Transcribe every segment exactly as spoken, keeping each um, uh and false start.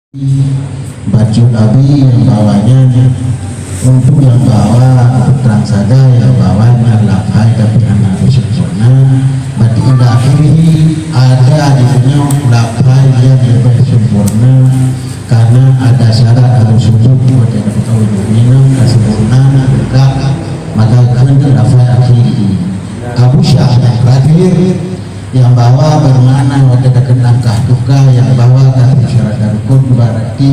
Bacut Abi nyang bahwa nyan, untuk nyang bahwa, untuk trang sagai nyang bahwa nyan lafai tapi hana beusempurna, berarti inda akhirih ada di tanyoe lafai nyang leubeh sempurna, karena ada syarat harus wujud watèe tapeukawen. Minong ka sempurna na teuka, maka kheun lafai akhirih. Abu Syah nyang terakhir, nyang bahwa bermakna watèe takheun angkah tuka, nyang bahwa ka syarat dan rukun, berarti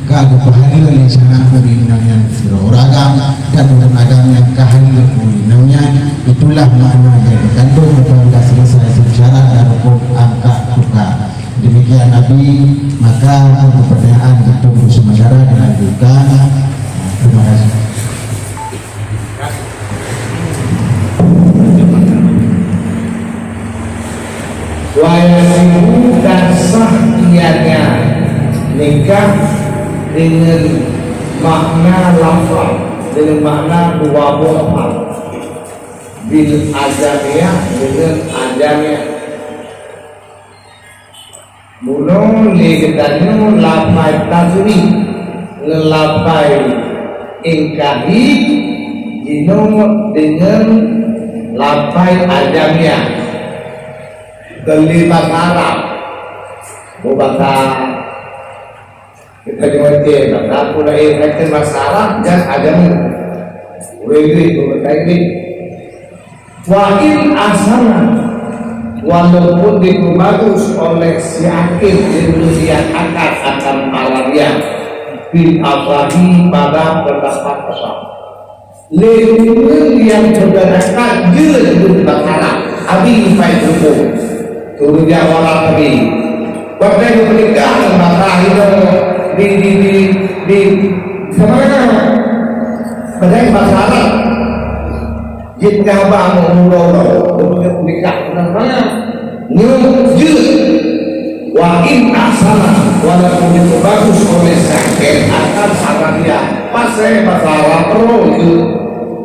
ka geupeuhadiri lé syarat ureueng inong nyan sidroe ureueng agam, dan ureueng agam nyang ka hadir ureueng inong nyan, itulah makna nyang geukandong. Maka ka selesai syarat dan rukun angkah tuka. Demikian Abi, maka untuk pertanyaan untuk sementara dilanjutkan. Terima kasih. Wa yasihu, dan sah ianya nikah deungon makna lafaz, deungon makna dua boh hal. Bil ajamiyah, deungon ajamiyah. Bunoe lé geutanyoe lafai tazwij ngon lafai ingkahi jinoe deungon lafai ajamiyah. Keu lé basa Arab, boh basa Kita jawab, basa pula, eh, kata basa Arab dan ajami. Ureueng Inggris pun bahasa Inggris. Wa in ahsana, walaupun diperbagus oleh si akil, yang melihat akal akan Arabiah, bil asahi, pada pendapat asah. Lé ureueng nyang beudarakat jeuet keu basa Arab, Abi Fai Teungku. Turun di awal Abi. Watèe geupeunikah ngon basa hinoe di, di, di, di, sama. Padahai basa Arab. Jeuet keu haba meuuroe-uroe, geupeunikah ngon basa Arab. Nyoe jeuet. Wa in ahsana, walaupun itu bagus oleh sakét akan Arabia, pasai basa Arab roh jeuet.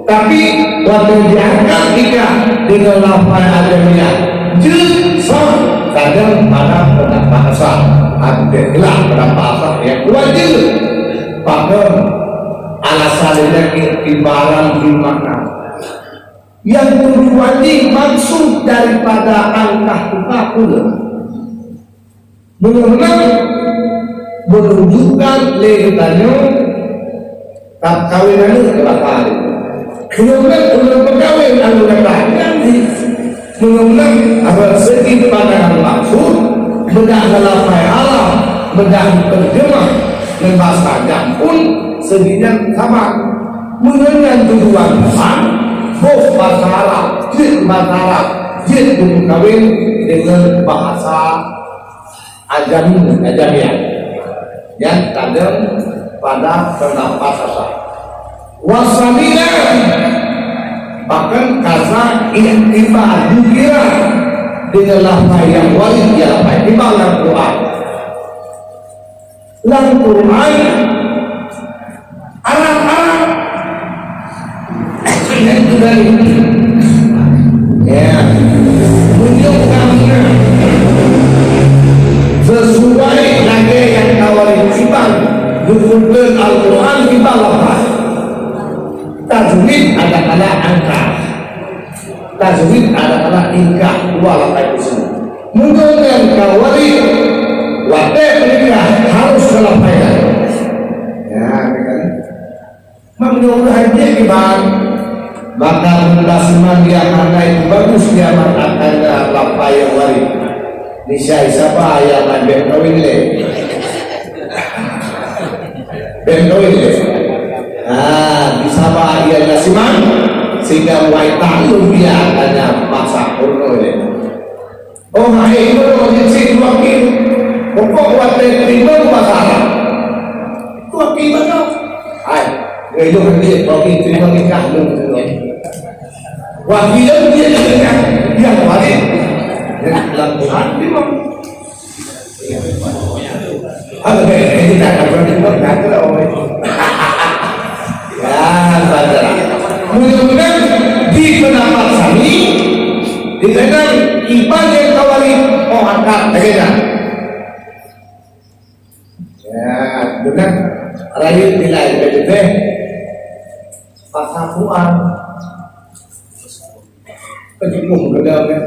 Tapi, watèe diangkat nikah deungon lafai ajamiyah, jeuet sah kadang pada pendapat asah. Ada khilaf pendapat asah nyang kuat jeuet. Pakon alasan nyan iktibaran bil makna. Nyang tujuan jih maksud daripada angkah tuka peue? Meunyoe meunan, meununjukkan lé geutanyoe, ka kawen aneuk teuh basa. Meunyoe meunan, ulôn peukawen aneuk gata, nyan jih. Meunyoe meunan, segi pandangan maksud, meudah lafai Arab, meudah terjemah ngon basa Jampun, segi nyan sama. Meunyoe nyan tujuan Tuhan, boh basa Arab, jeuet basa Arab, jeuet geupeukawen deungon bahasa ajami, ajamiah. Nyan kadang pada pendapat asah. Wasanina, bahkan kasa iktibar dikira dengan lafai nyang warid, ya lafai tiba lam Quran. Lam Quran, Arab-Arab. Nyan tu dari. Ya. Meunyoe kamu sesuai lagèe nyang kawan timbang, geukheun Al-Quran timbang lafaz. Tajwid adalah angka. Tajwid adalah tingkah dua lapan kusum. Meunyoe nyan ka warid, watèe peunikah harôh ka lafai. Ya, kan? Meunyoe ureueng haji kiban, maka meunaseman dia hana itu bagus dia mengatakan lafai nyang warid. Misai saba nyang bèk kawin lé. Bèk kawin lé. Ah, di saba nyang na siman, sehingga wai taklum dia hanya masa purno lé. Oh, hai, itu orang yang sih dua kilo. Pokok watèe terima bahasa Arab. Dua kilo tu. Hai, itu kan dia dua kilo terima nikah lu. Dua kilo dia nikah, dia balik. Dan dalam Tuhan memang. Oke, ini tak akan berhenti, tak akan berhenti. Ya, saudara. Mudah-mudahan di pendapat kami, di dalam ibadah kawali, oh, angkat, lagi dah. Ya, benar. Rayeuk nilai ka leubeh. Pasal Quran. Kejepung ke dalam, ya.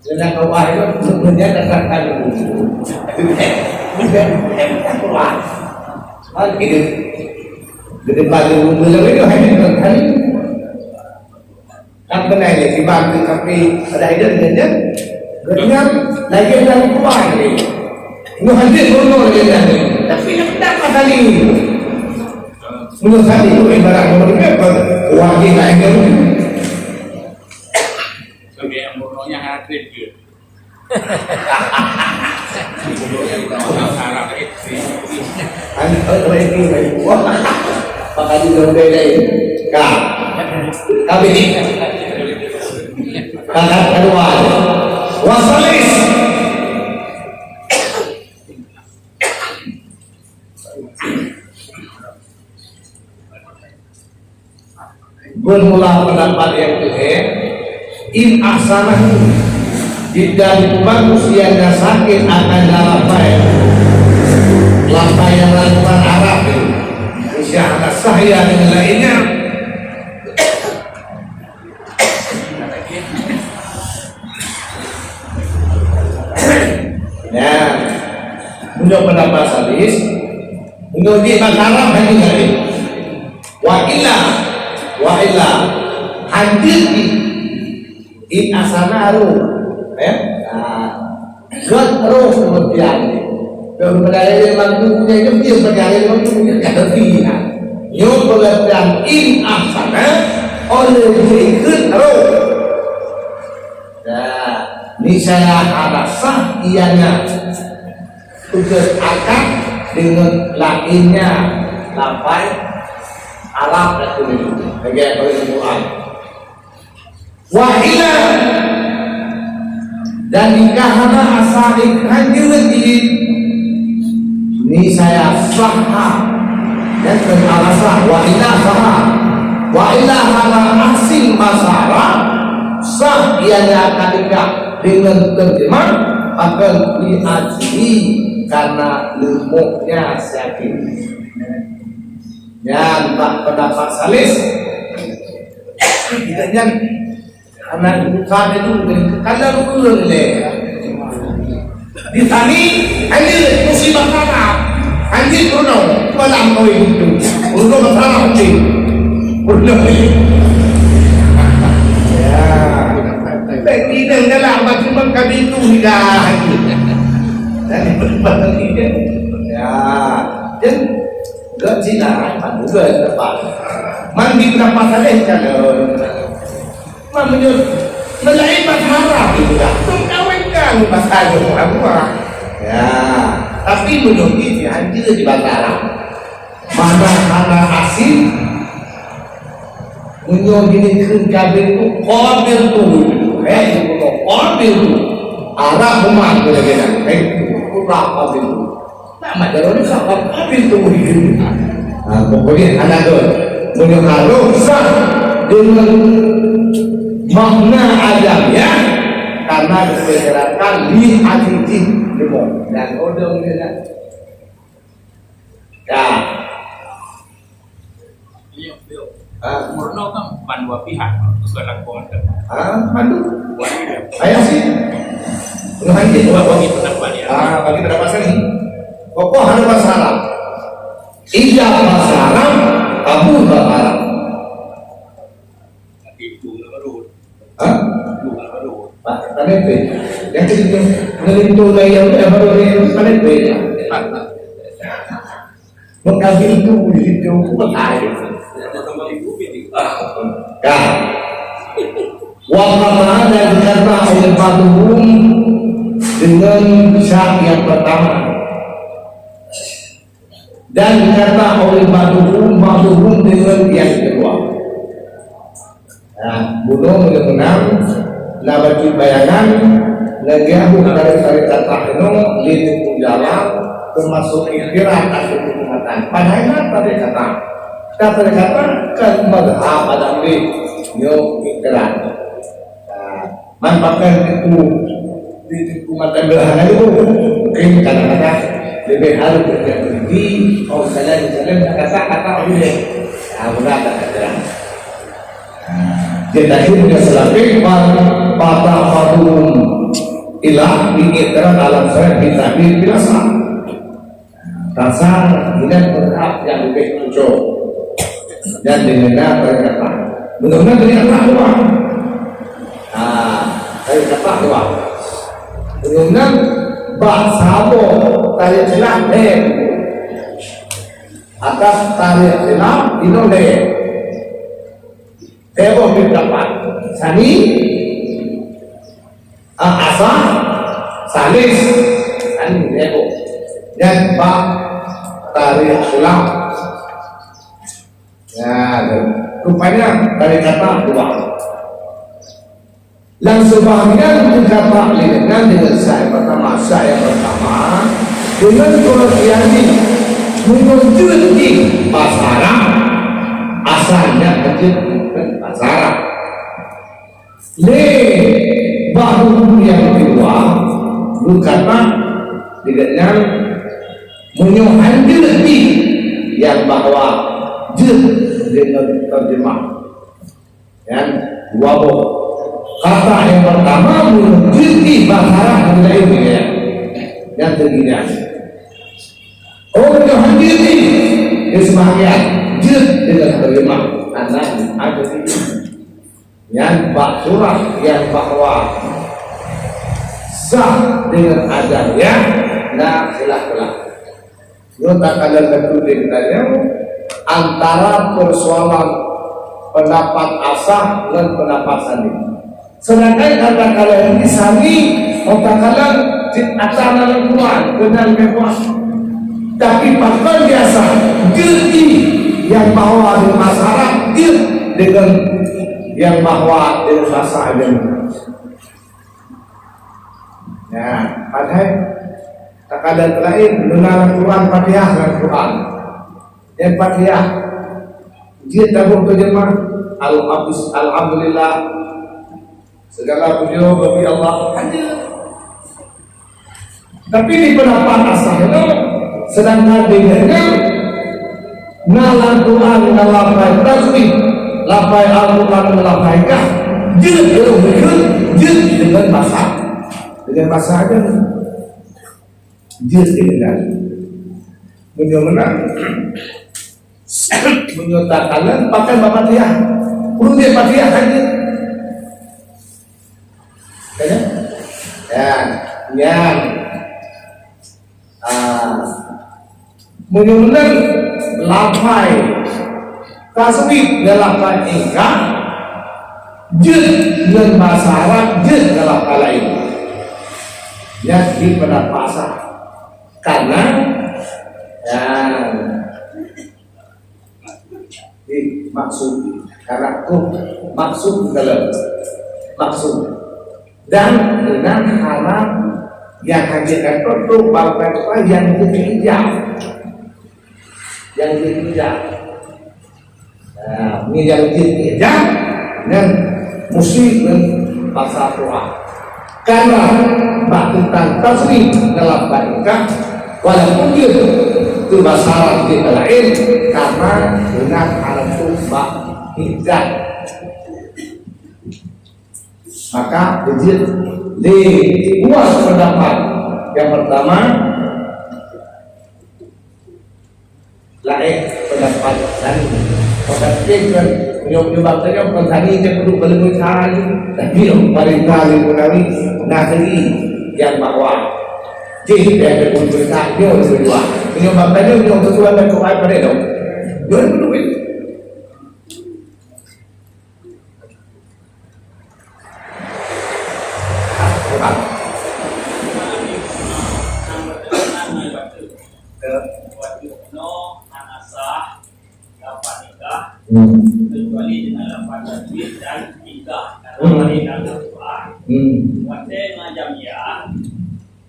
Dengan Allah itu sebenarnya katakan. Wah, gitu. Gede batu belum itu hanya kali. Kan pernah ya, tiba tu sampai pada akhirnya dia, dia lagi dari Quran ni. Ini hadis pun lagi dari. Tapi nak dapat tadi. Menurut saya itu ibarat menurut dia, wajib lain dia. Sebagai yang bodohnya hati dia. Bodohnya orang Arab itu. Anak orang itu, wah. Maka di dalam beda ini. Kah. Kami ni. Kakak kedua. Wasalis. Bermula pendapat yang keuhé, in ahsanahu, jika bagus ia nya sakét akan lapai, lapai nyang lapan Arab nyoe, musyahada sahya deungon laén nyan. Ya, meunyoe pendapat salis, meunyoe di bahasa Arab hanya laén. Wa illa, wa illa, hadir di in ahsana roh, ya. Nah, gét roh kemudian. Dan pada ayat yang mampu punya itu dia pada ayat yang mampu punya kata dia. Nyoe pengertian in ahsana oleh diikut roh. Nah, niscaya hana sah ianya tugas akad dengan lainnya lapai Arab dan Indonesia. Bagi apa Quran? Wa illa, dan jika hana asal hanjeuet jih, niscaya sah. Dan alasan wa illa sah. Wa illa hana asin bahasa Arab, sah ianya akan nikah dengan terjemah akan diaji karena lemahnya sakit. Nyan bak pendapat salis. Tidak nyan Anak bukan itu, kalau ureueng lé. Di sini, hanya musibah tanah. Hanya pernah, malam kau itu. Ureueng masalah mungkin. Ureueng lé. Ya. Tapi dalam batu kami itu tidak. Dan berbahagia. Ya. Dan gak sih lah, bukan dapat. Mandi berapa kali kalau Meunyoe meulaén bahasa Arab itu dah, teukawenkan bahasa Arab. Ya, tapi meunyoe jih hanjeuet di bahasa Arab. Mana hana asin, meunyoe jih kheun qabiltu, qabiltu. Eh, qabiltu. Arab umat tu lagi dah. Eh, Arab qabiltu. Nama jalan ni siapa? Habis tu. Ha, pokoknya anak tu. Meunyoe harôh sah deungon makna Adam, ya. Karena diperkirakan li hadis jih deungon. Dan odong dia nak. Ya. Iya, iya. Ah. Murno kan pan dua pihak, bukan lakukan. Ah, aduh. Wah, iya. Ayah sih. Bagi pendapat ya. Ah, bagi pendapat saya ni. Pokok hana bahasa Arab. Ijab bahasa Arab, kabul bahasa Arab. Tapi itu nggak perlu. Hah? Itu nggak perlu. Pak, tadi apa? Yang itu, yang itu, yang itu, yang itu, yang itu. Mengkabintu di situ, betul. Kah. Wa qata'a, dan dikata oleh ba'duhum dengan syak yang pertama. Dan dikata oleh ba'duhum, ba'duhum dengan yang kedua. Nah, bunoe meunyoe meunang na bacut bayangan, lagèe abu tarék-tarék kata inoe lé teungku jalan, teumasok ikhtirat atau keumatan. Padahai na tarék kata. Ka tarék kata kan mazhab adak lé nyoe ikhtirat. Nah, man pakai teungku di Umat tangga hana leumo, mungkin kadang-kadang leubeh harus kerja tinggi, oh, salah, salah, nak kata, kata, boleh. Ah, benar tak kata. Ah, dia tadi punya selapik, pa-, patah padum ilah, bingit terang alam seret, bintang, bintang, biasa. Rasa ingat berhak yang lebih tujuh. Dan dengan apa kata? Menurut dengan apa dua? Ah, saya kata dua. Menurut bak sabo tarikh khilaf deh. Atas tarikh khilaf inoe deh. Deh boh pendapat. Sani, ah, asa, salis. Sani deh boh. Dan bak tarikh khilaf. Ya, rupanya dari kata dua. Lam seubahgian teukapak lé nyan deungon syair pertama, syair pertama deungon pengertian jih, meunyoe jeuet jih basa Arab, asalnya jeuet deungon basa Arab. Lé bak buku nyang keudua, geukapak deungon nyan, meunyoe han jeuet jih nyang bahwa jeuet deungon terjemah. Kan? Dua boh. Kata nyang pertama, meunyoe jeuet jih basa Arab, meunyoe laén, ya. Nyang keubilang. Oh, meunyoe han jeuet jih, di sebahagian, jeuet deungon terjemah. Anak ada di nyan bak surah nyang bahwa sah deungon adan, ya, na khilaf-khilaf. Nyoe takalon laju lé geutanyoe antara persoalan pendapat asah ngon pendapat sani. Sedangkan takalon di sani, oh, takalon cit asa dalam Quran, benar mewah. Tapi pakon biasa, jeuet jih nyang bahwa di masyarakat jeuet deungon nyang bahwa di bahasa agama. Nah, padahai takalon laén, beuna lam Quran Fatihah lam Quran. Nyang Fatihah, jeuet taboh terjemah, Al-, Alhamdulillah, segala puji bagi Allah, hanya. Tapi di pendapat asah itu, sedangkan di nyan, na lam Quran, na lafai tasbih, lafai Al-Quran, na lafai kah, jeuet, jeuet, jeuet deungon basa. Deungon basa aja. Jeuet deungon. Meunyoe meunan, meunyoe takalon pakai bak Fatihah. Ureueng jeuet Fatihah saja. Ya, kan? Ya, ya. Ah, meunyoe meunan lafai tasbih dalam lafai ingkar, jeuet ngon basa Arab, jeuet ngon lafai laén. Nyan di pendapat sah. Karena, ya, di maksud, karena tu maksud dalam maksud. Dan dengan harap yang hakikat tu bangkai yang diinjak. Yang diinjak. Nah, ini yang diinjak dan muslim dan bahasa Quran. Karena bak tentang tasbih dalam baikah, walaupun dia tu bahasa Arab dia lain, karena dengan Arab tu bak hijab. Maka, jeuet lé dua pendapat. Yang pertama, laén pendapat laén. Pendapat kan, meunyoe, meunyoe bangsa nyoe bukan tani je kudu baleueh cara je. Tapi nyang paling kali menawi, na segi yang bahwa jih yang kudu cerita, nyoe seujua. Meunyoe bangsa nyoe, nyoe sesuai dengan Quran pada nyoe. Nyoe kudu. Hmm. Kecuali dengan lafaz tajwid dan nikah, karena Hmm. wanita tak kuat. Hmm. Watèe ngon jamiah,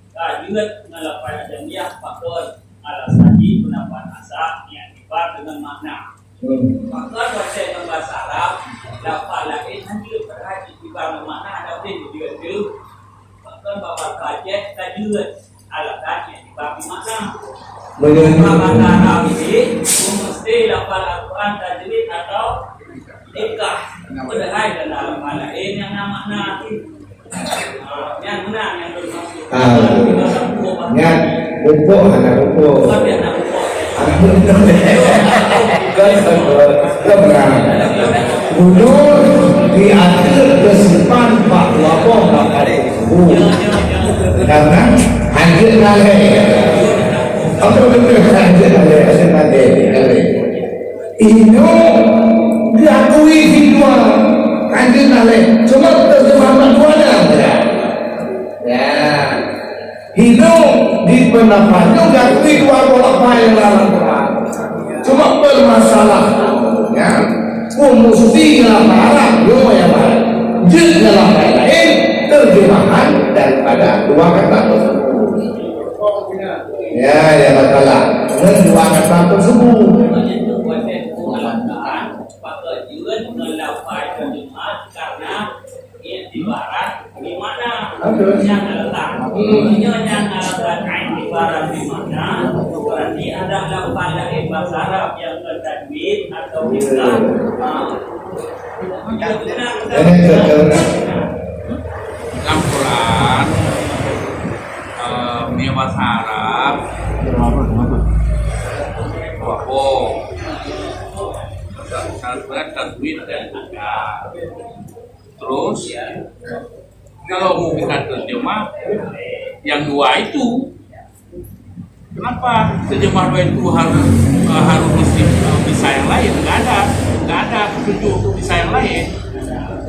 ka jeuet ngon lafaz jamiah, pakon alasan jih pendapat asah nyang ibarat dengan makna. Hmm. Pakon watèe ngon bahasa Arab, lafaz laén hana jeuet, padahai ibarat ngon makna ada pun jeuet tu. Pakon bahasa Alasan nyang dibabi makna. Meunyoe bahasa Arab ini mesti lafal Al-Quran tajwid atau nikah. Padahai dalam lafal laén nyang na makna. Ah, nyang meunan nyang bermaksud. Ah, nyang pupuk hana pupuk. Bukan nyang na pupuk. Anak muda. Kan, kan, kan, kan. Ulôn di akhir kesimpan bak dua boh bakal tersebut. Karena hanjeuet nalai. Apa betul hanjeuet nalai? Hanjeuet nalai. Nalai. Inoe geukui sidua. Hanjeuet nalai. Cuma terjemahan dua dah. Ya. Hidong di peundapat nyoe gaki dua boh lafai nyang lam Al-Quran. Cuma permasalahannya, peue musti lafai Arab nyoe nyang laén. Jeuet ngon lafai laén, terjemahan daripada dua kata tersebut. Ya, ya, betul lah. Ngon dua kata tersebut. Iktibaran bi makna. Betul. Nyang alasan. Hmm. Nyoe nyang alasan iktibaran bi makna. Berarti ada lafaz lain bahasa Arab yang tertajwid atau tidak. Ha. Ini betul. Lam Quran, eh, meunyoe bahasa Arab, dua boh. Syarat tajwid dan ada. Terus, kalau mau kita terjemah, yang dua itu, kenapa terjemah dua itu harus, eh, harus mesti, eh, bisa yang lain? Nggak ada, nggak ada petunjuk untuk bisa yang lain.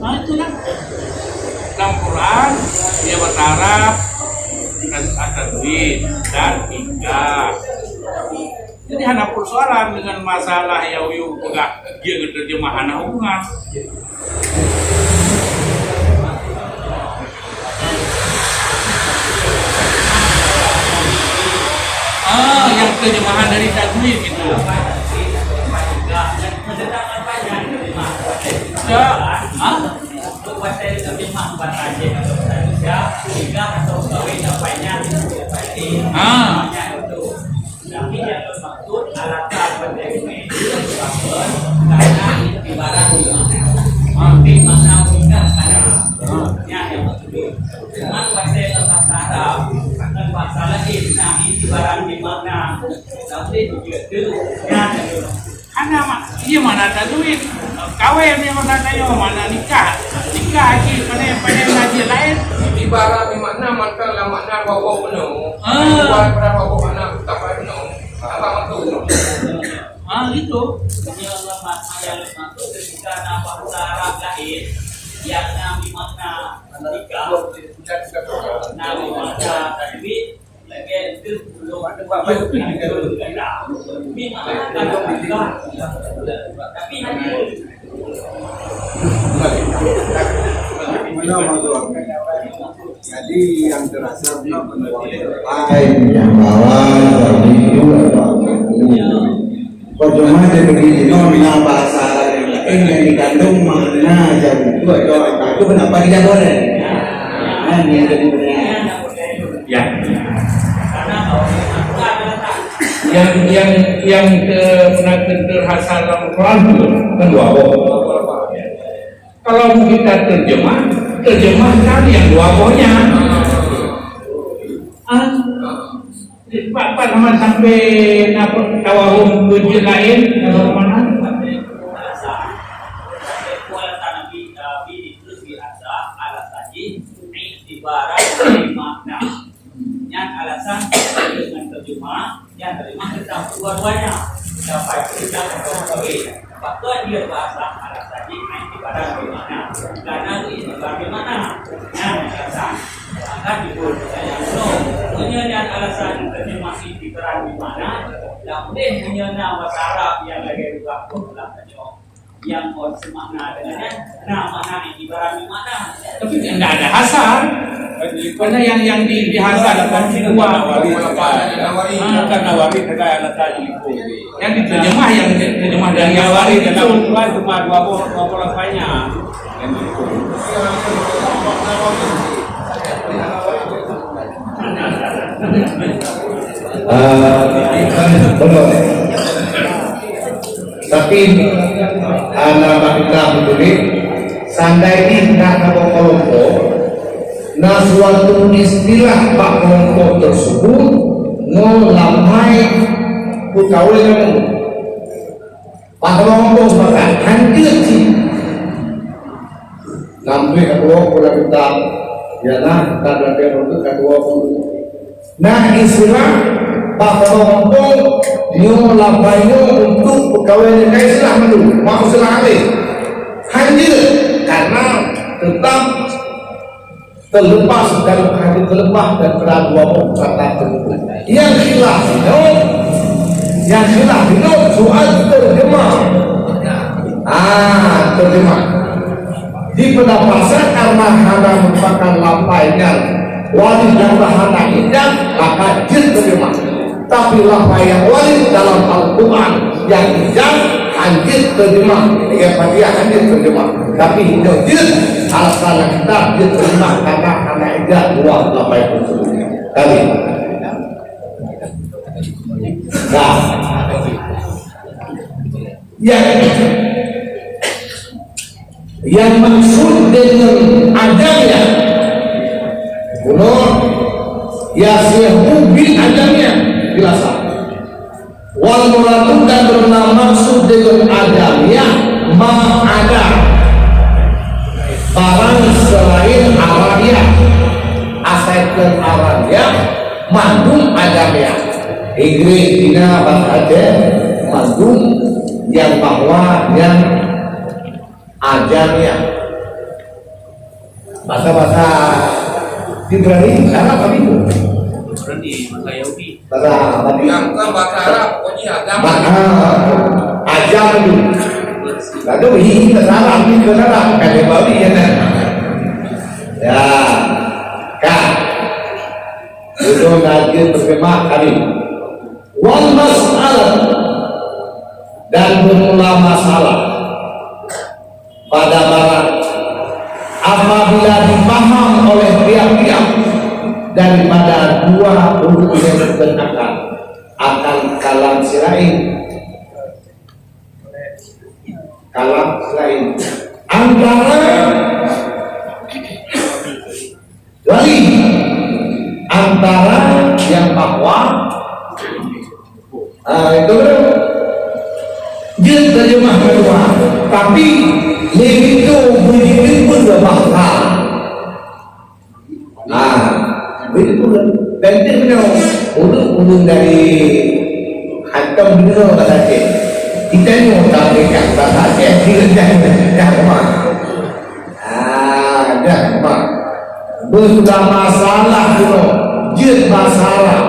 Nah, itulah. Dalam Quran, dia bahasa Arab, dan tajwid, dan nikah. Jadi, hana persoalan dengan masalah nyang uyueng peugah jeuet terjemah, hana hubungan. Ah, yang terjemahan dari tajwid itu. Ya, ah? Ah. Tapi nyang teumaksud alasan penting itu disebabkan karena ibarat di makna. Di makna bukan karena. Nyan nyang maksud. Cuman bahasa Arab, bukan bahasa lain. Nah, ibarat di makna. Tapi begitu, nyan nyang teumaksud. Hana mak, iya makna tajwid. Kawin ni makna tajwid, makna nikah. Nikah haji, pandai, pandai ngaji lain. Ibarat di makna mantong lam makna dua boh bunoe. Ah. Dua pada dua boh makna, tak pada bunoe. Apa maksud? Ah, gitu. Meunyoe lam makna nyang maksud ketika na bahasa Arab lain, yang na di makna nikah, na di makna tajwid, Jadi yang terasa lain yang bawa dari itu atau aku. Percuma jadi jinoe na bahasa Arab yang lain yang dikandung makna jauh itu atau aku kenapa tidak boleh? Nah, ini jadi pertanyaan. Ya. Yang, yang, yang ke, pernah terhasal dalam Quran tu kan dua boh. Kalau kita terjemah, terjemahkan yang dua bohnya. Ah, empat, empat sama sampai nak tawahum kerja lain, kalau mana? Ibarat makna. Nyan alasan ngon terjemah, nyang terjemah teuntang dua-duanya. Dapat kita atau kawin. Patut dia bahasa alasan jih ibarat bi makna. Karena ibarat bi makna. Nyan alasan. Maka jibeuet pertanyaan nyoe. Meunyoe nyan alasan terjemah ibarat bi makna, lam deh meunyoe na bahasa Arab nyang lagèe rubah pun lam tanyoe. Nyang kon seumakna dengan nyan, na makna ibarat bi makna. Tapi tidak ada hasal. Karena yang, yang di, di hasal bukan dua. Bukan Nawawi, bukan Nawawi, bukan Al-Azhar. Yang diterjemah, yang diterjemah dari Nawawi dalam Quran cuma dua boh, dua boh lafaznya. Yang itu. Ah, betul. Tapi, ah, dalam kitab betulit, seandai jih na saboh kelompok, na suatu istilah bak kelompok tersebut, ngon lampai peukawen nyan. Bak kelompok sepakat, hanjeuet cit. Sampai ketua pula kitab, ialah kitab dan dia untuk ketua pun. Nah, istilah bak kelompok nyoe lampai nyoe untuk peukawen nyoe ka istilah mandum, mak istilah aleh. Hanjeuet, karena tetap terlepas dan hanya terlepas daripada dua pokok kata tersebut. Yang khilaf itu, yang khilaf itu soal terjemah. Ah, terjemah. Di pendapat saya, karena hana merupakan lampai nyan wali dan hana ijaz, maka jeuet terjemah. Tapi lafaz nyang waréh dalam Al-Quran nyang ijaz hanjeuet teurjeumah, ya, Fatihah hanjeuet teurjeumah. Tapi nyoe jeuet, alasan nyang kita jeuet teurjeumah karena hana ijaz buah lafaz tersebut. Kali. Nah. Ya. Yang maksud dengan adanya, bunoe, yasihu bil adanya, jelas. Wal muradu, dan beuna maksud dengan adanya, ma ada, barang selain adanya, asalkan adanya, mandum adanya. Inggris, Cina, bahasa Aceh, mandum yang bahwa yang Ajamiah. Bahasa-bahasa Ibrani, Arab apa itu? Ibrani, bahasa Yahudi. Bahasa Yahudi. Yang bukan bahasa Arab, pokoknya agama. Bahasa ajam itu. Lalu ini bahasa Arab, ini bahasa Arab. Kan dia baru dia kan. Ya. Kan. Itu lagi bersemak kami. Wal masalah, dan bermula masalah pada barang apabila dipaham oleh tiap-tiap daripada dua huruf yang berangkat akan kalam si lain, kalam si lain antara Jadi, antara yang bahwa, ah, itu kan jeuet terjemah kedua, tapi lé itu begitu pun bahasa. Ah, begitu pun. Dan dia punya urut-urut dari hantam dunia bahasa Aceh. Kita ni orang tak pegang bahasa Aceh, dia dah, dah lemah. Ah, dah, mak. Beuseulah masalah keunoe, jeuet masalah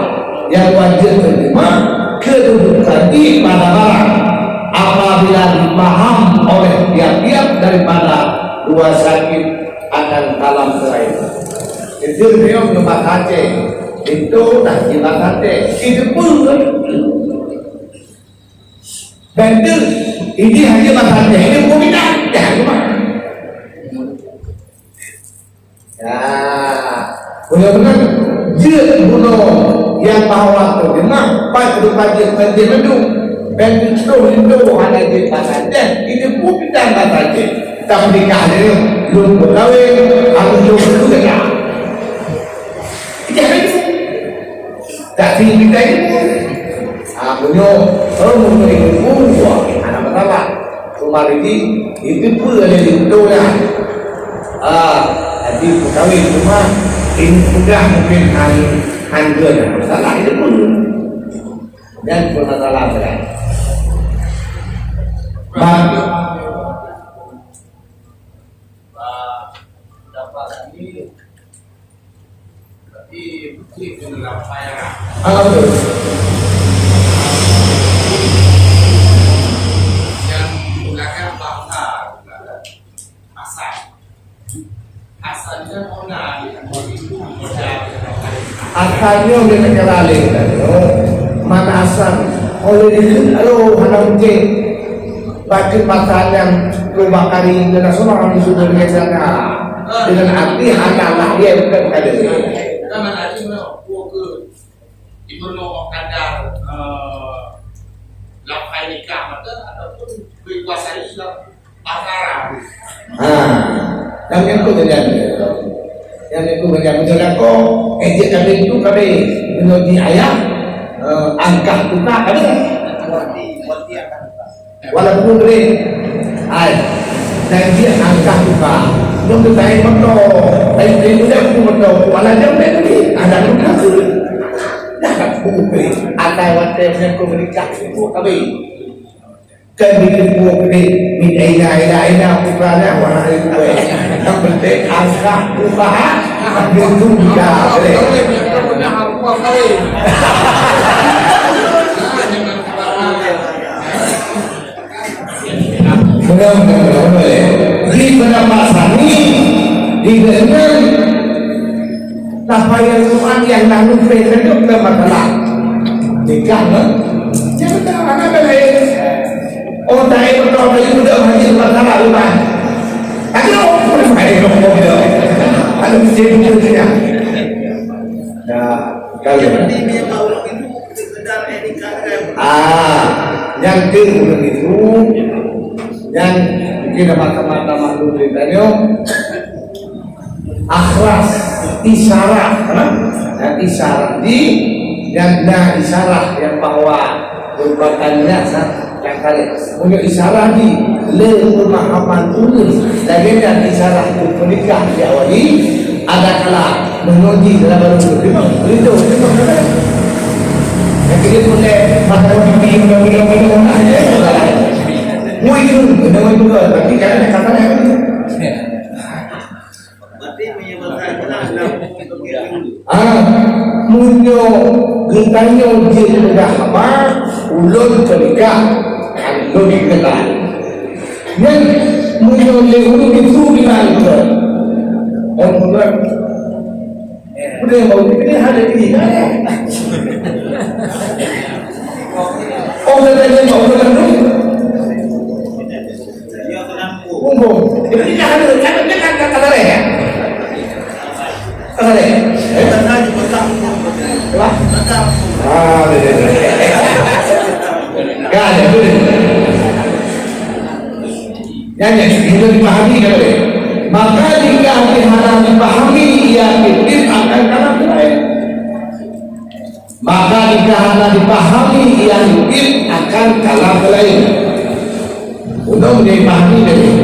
nyang wajéb teurimong keududukan jih pada barang. Apabila dipaham oleh tiap-tiap daripada dua sakit akan kalam selain. Itu beliau ngebahas Aceh. Itu dah dibahas Aceh. Itu pun. Bantu, ini hanya masalah teknik pembinaan. Dah, cuma. Ya, benar-benar jeuet bunoe nyang bahwa terjemah, pat keudeuh pajéh, pajéh mandum. Bantu troh linto hana jeuet masalah teh, ini pun kita masalah teh. Tapi nikah dia, belum berkahwin, harus jauh dulu kata. Tidak ada. Tak tinggi kita ilmu. Ah, punya, oh, punya ilmu, wah, anak masalah. Cuma ini, itu pun ada ilmu lah. Ah, jadi kawin cuma ini sudah mungkin han, han dua dah. Masalah itu pun. Dan permasalahan berat. Bang. Dapat ini Tapi, mungkin kena lapar ya. Ah, betul. Yang menggunakan bahasa asal. Asalnya orang itu modal. Asalnya dia kena lalai. Mana asal? Oleh dia, aduh, hana mungkin. Bagi pasangan Abu Bakar Internasional di Sudan Gaza dengan arti hana lahir bukan kada. Kan mana ada orang ke Nyang keu nyan. Nyang keu nyan beutôi lah ko. Eh, jeuet kami tu kami meunyoe di ayah, eh, angkah tuka kami. Walaupun boleh. Hai. Dan dia angkah tuka. Nyoe tu tai moto. Tai tai muda pun moto. Wala jam tai tadi. Ada tuka tu. Dah buku. Atai watèe meunyoe keu menikah tu kami. Kan bikin buah gede, min aina, aina, aina, putra nya, warna hari kue. Yang penting angkah usaha, itu juga gede. Benar, benar, benar, benar. Di pendapat kami, di dengan Tapi nyang Tuhan nyang na lupée keuneuk keu masalah nikah ngon nyang na aneuk laén. Oh, taé beutôi tadi muda haji masalah iman. Tapi oh, pun baik dong kau dia. Ada mesti betul dia. Nah, kalau Ah, nyang keu ureueng itu, nyang mungkin mata-mata makhluk dari tanyoe, akhras, isyarah, ha? Dan isyarah di, dan na isyarah nyang bahwa merupakan nyasa nyang kali. Meunyoe isyarah di, le pemahaman ulun, lagèe nyan isyarah tu menikah di awali, ada kala meunyoe di dalam baru tu, memang rindu, memang kena. Yang kena pun, eh, mata pipi, mudah-mudahan, mudah-mudahan, eh, mudah-mudahan. Mu itu, kena mu itu, tapi jangan kata yang itu. Ah, meunyoe geutanyoe jeuet peugah haba, ulôn keu nikah, ulôn keu nikah. Nyan meunyoe lé ulôn itu bilang ulôn. Oh, ulôn. Ulôn mau ini ada ini. Oh, geutanyoe mau ulôn. Mumpung. Jadi, dia ada, dia ada, dia ada, ada, ada, ya? Ada, ada. Eh? Apa? Ah, ada, ada, ada. Kan, ada, ada. Ya, ya, itu dipahami, kan, ada. Maka, jika hana dipahami, ia tiep-tiep akan kalah lain. Maka jika hana dipahami, ia tiep-tiep akan kalah lain. Ulôn dipahami deh.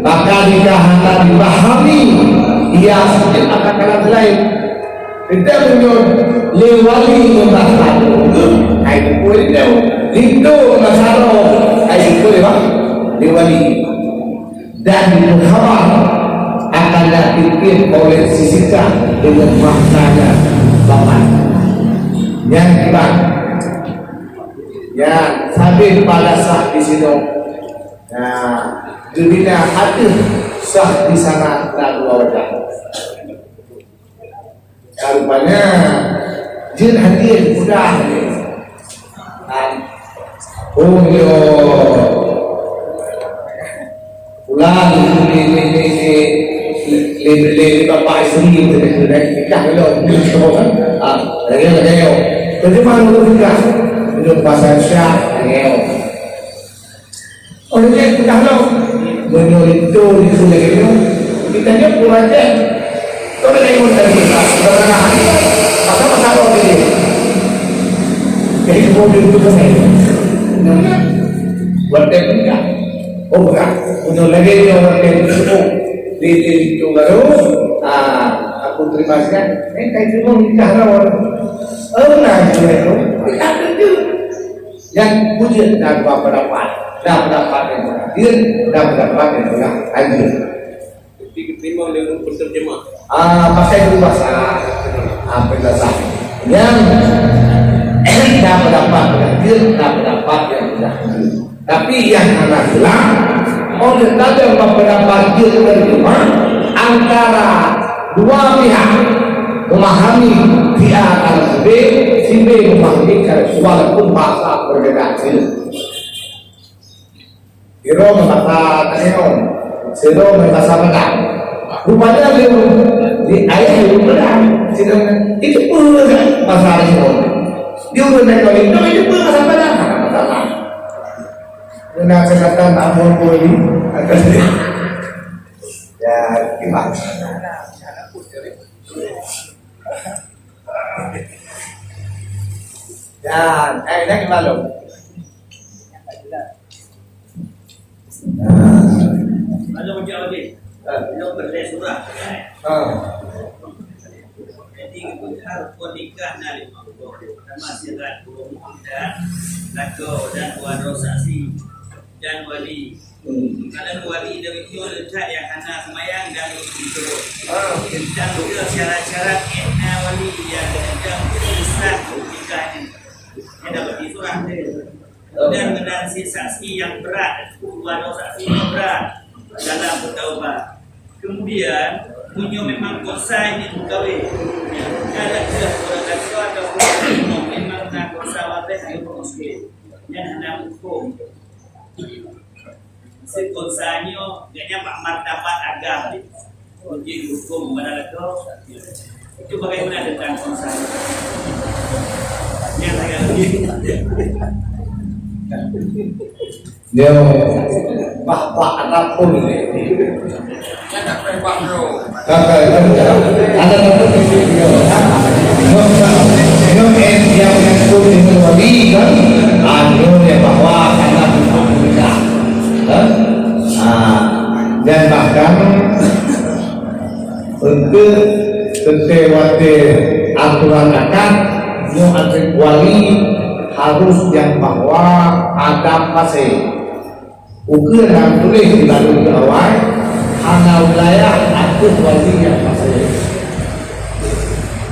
Maka jika hana dipahami, ia tiep-tiep akan kalah lain. Kita meunyoe lé wali ngon basa, hai dipeu lé, rindu ngon basa, hai dipeu lé, lé wali. Dan dipeuhaba akan na tiep-tiep oleh sisika deungon makna nyang bapan. Nyang kiban, nyang sabé pada sah di sinoe, nah, geubina ateueh sah di sana na dua wadah. Rupanya, jeuet hadiah mudah. Kan? Oh, yo. Pulang di, di, di, di, di, di, di, di bapak isteri, di, di, di, nikah belum? Ah, lagi, lagi, yo. Terjemah dulu nikah. Belum pasal syah, lagi, yo. Oleh karena itu, meunyoe itu lagèe nyoe, kita nyoe kurang ajar. Kau dah tengok tadi, kita pernah, masa-masa kau tadi. Jadi, kau duduk ke sana. Buat dia pun enggak. Oh, enggak. Meunyoe lagèe nyoe, orang dia tersebut. Di, di itu baru, ah, aku terima kasih. Eh, kayak itu pun nikah lah, orang. Oh, nah, itu, itu. Nikah tu. Nyang beujeuet na dua peundapat, na peundapat nyang peugah jeuet, na peundapat nyang peugah hana jeuet. Jadi, geutimang lé ureueng peuneurjemah. Ah, pakai dua basa. Ah, peunjelasan. Nyang na peundapat peugah jeuet, na peundapat nyang peugah hana jeuet. Tapi nyang hana jeulaih, oh, teuntang bak peundapat jeuet teurimong antara dua pihak memahami, si A ka rot sibé, sibé memahami ka rot, walaupun bahasa berbeda. Sidroe bahasa Tanyoe, sidroe bahasa Padang. Rupanya di, di ayah di Padang, sidang itu pun bahasa Tanyoe. Di ureueng Tanyoe itu pun bahasa Padang, bahasa Padang. Kena kesehatan amun pun ini atas dia. Ya, Iman. Dan, eh, lagi malu. Lalu macam ni. Lalu berdeh surah. Ah. Jadi, keputusan pernikahan dari Allah. Pertama, syarat berumur dan lagu dan dua orang saksi dan wali. Hmm. Kalau wali dari itu letak yang hana semayang dan itu. Ah. Tentang juga syarat-syarat wali yang tentang sah nikahnya. Dia dapat surah. Dan menansi saksi yang berat, dua saksi yang berat dalam bertaubat. Kemudian, meunyoe memang kuasa ini mengkawin, ada ke orang kata atau memang na kuasa wadah yang miskin, yang hana hukum. Seukosa nyoe, gobnyan bak martabat agam. Uji hukum mana lagu? Itu bagaimana dengan konsa? Yang saya lebih. Dia bah-, bah Arab pun ni. Kakak, ada satu titik dia. Nyoe, nyoe, eh, yang mengaku dengan wali kan? Ah, nyoe dia bahwa karena bukan nikah. Kan? Ah, dan bahkan untuk teuntèe watèe aturan akad, nyoe ateueh wali harus nyang bahwa Adam maséh. Ukeue nyang tuléh di lalui keu awai, hana wilayah ateueh wali nyang maséh.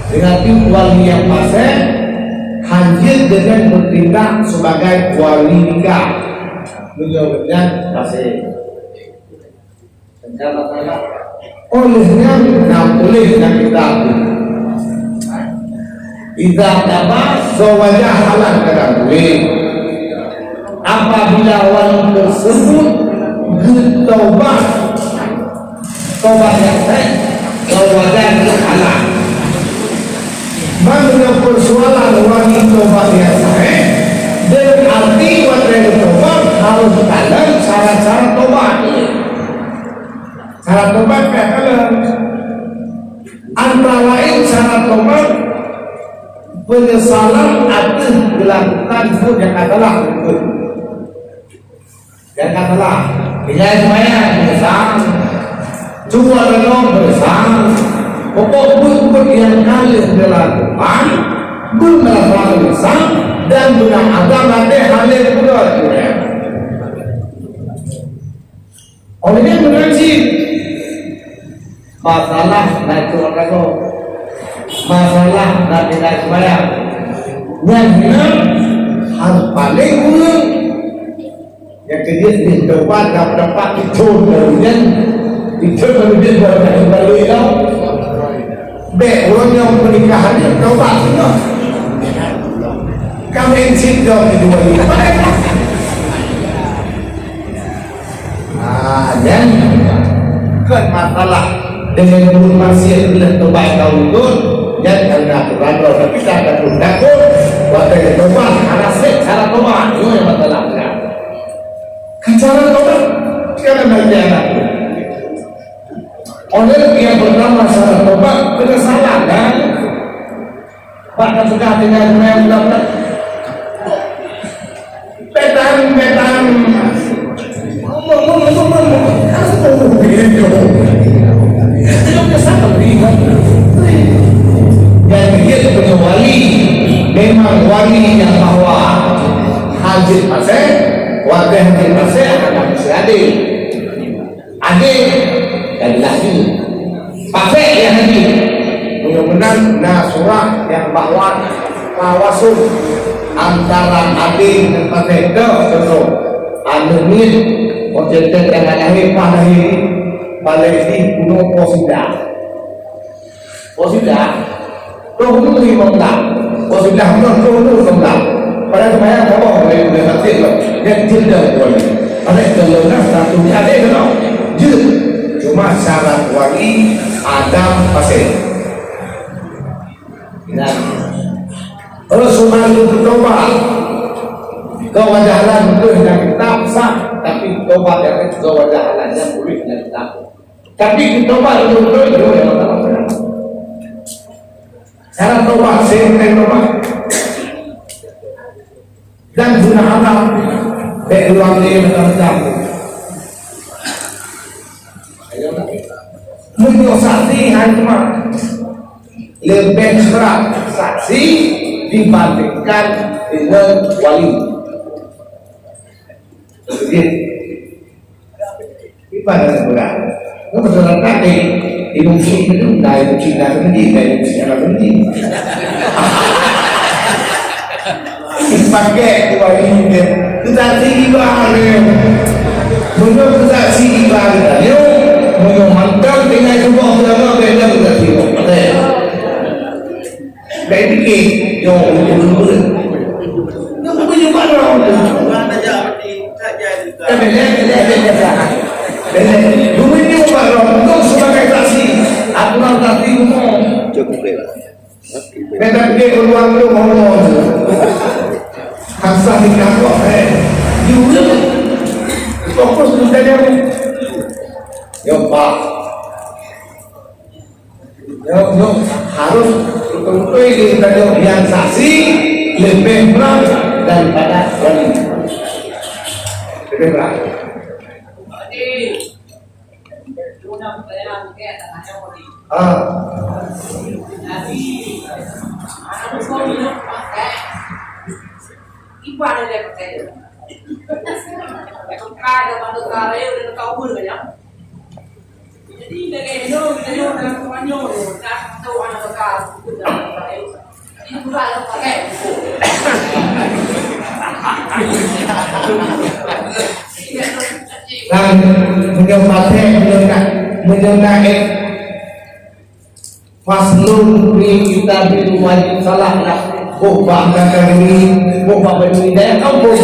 Dengan tu wali nyang maséh, hanjeuet deungon beutindak sebagai wali nikah. Meunyoe gobnyan maséh. Teuka masalah. Óh lheueh nyan na tuléh lam kitab. Idza taba zawajah halan kata tuléh. Apabila wali tersebut geutaubat, taubat nyang sah, zawajah halan. Meunyoe persoalan wali taubat nyang sah, dan arti watèe taubat harus kalon syarat-syarat taubat. Syarat tobat ka kalon. Antara lain syarat tobat, penyesalan ateueh geulakukan buet nyang ka salah. Nyang ka salah. Tinggai seumayang, meunyeusal. Cuba renung, meunyeusal. Pokok buet-buet nyang ka lheueh geulakukan, beumeusalah meunyeusal, dan beuna azam até hana guna. Óh lheueh nyan meunan cit masalah na cok ragoe, masalah na tinggai seumayang. Nyan hinan hal paléng ureueng nyang keujeuet jih teupat, ka dapat ithon baru nyan, ithon baru nyan baru na keubaloi tau. Bèk uroe nyoe pernikahan nyoe taubat singoh. Kami insik dong di dua ribu. Ah, nyan kon masalah deungon buet maksiat bila tobat ka udon, nyan karena aturan Allah. Tapi tak ada pun takut, watèe tobat hana sép cara tobat. Nyoe masalah kan. Cara tobat kan ada jalan. Oleh yang pertama syarat tobat penyesalan kan. Bahkan sudah dengan yang dapat petang, petang. Yang dia punya wali memang wali yang bahwa hajat pasal, warga hajat pasal akan manusia adil. Adil dan laki. Pasék nyang adil. Meunyoe meunan na surah nyang bahwa tawasul antara adil ngon pasék. Contoh, aneuk miet, oh, cetek dan lahé, pas lahé, balai di gunong Posida. Oh sudah, roh ulu lima belas. Oh sudah, roh ulu lima belas. Pada sembahyang sama, boleh, boleh mati lah. Dia jeda boleh. Pada kalau nak satu ni ada ke tak? Jeda. Cuma syarat wali ada pasal. Nah, Rasulullah itu bertobat. Kau wajah halal betul yang kita sah, tapi tobat yang kau wajah halal yang boleh yang kita. Tapi di tobat betul-betul, dia orang tak tahu. Cara tobat, saya bukan tobat. Dan guna amal. Baik luar dia macam-macam. Meunyoe saksi hai teuma, leubeh brat saksi dibandingkan dengan wali. Jadi, ibarat berat. Kan masyarakat, eh, di Mesir itu, dah itu Cina sendiri, dah itu Cina sendiri. Dipakai tu wali dia. Teusaksi iba dia. Meunyoe teusaksi iba dia, meunyoe mantong tinggai tuboh ulama, beda teusaksi iba. Baik fikir, yo, ulama. Nak apa juga orang tu? Kan bela, bela, bela. Bela. Dua ni orang tu sebagai saksi. Aku nak saksi umum. Cukup bela. Bela fikir keluar tu, Allah tu. Asal di kampung, eh. You will fokus tu saja. Yo, Pak. Nyoe, nyoe harus beutôi-beutôi geutanyoe nyang saksi leubeh brat daripada wali. Leubeh brat. Ah. Jadi, lagèe nyoe, geutanyoe dalam Tuhan nyoe, na satu aneuk teuka, jadi, bukan lom pakai. Dan meunyoe pakai, meunyoe na, meunyoe na, eh, Faslun fi kitabil wajib salah lah. Boh bak Nabi, boh bak Bani Israel, ampun.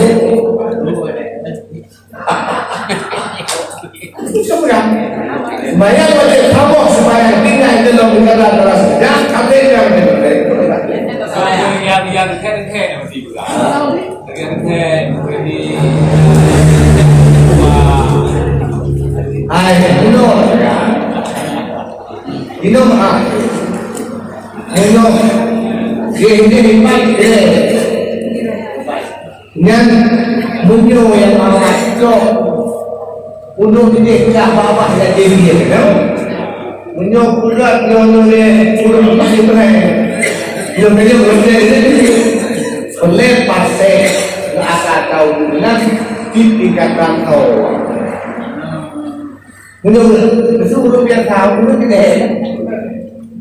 Semayang wajib saboh, semayang tinggai dalam negara terasa. Jangan kata yang Yang, yang, yang, yang, yang, yang, yang, Hai, minum. Minum, ah. Minum. Dia ini nikmat, dia. Nyan, meunyoe nyang awak cok, ulôn jih ka babah nyang jih dia, ya. Meunyoe pulat nyoe lé ureueng Ibrahim, nyoe meunyoe ureueng Ibrahim, peulét pasé ngon asa tahu dengan tipi kata tahu. Meunyoe, meunyoe ureueng biasa, ureueng keuneuk.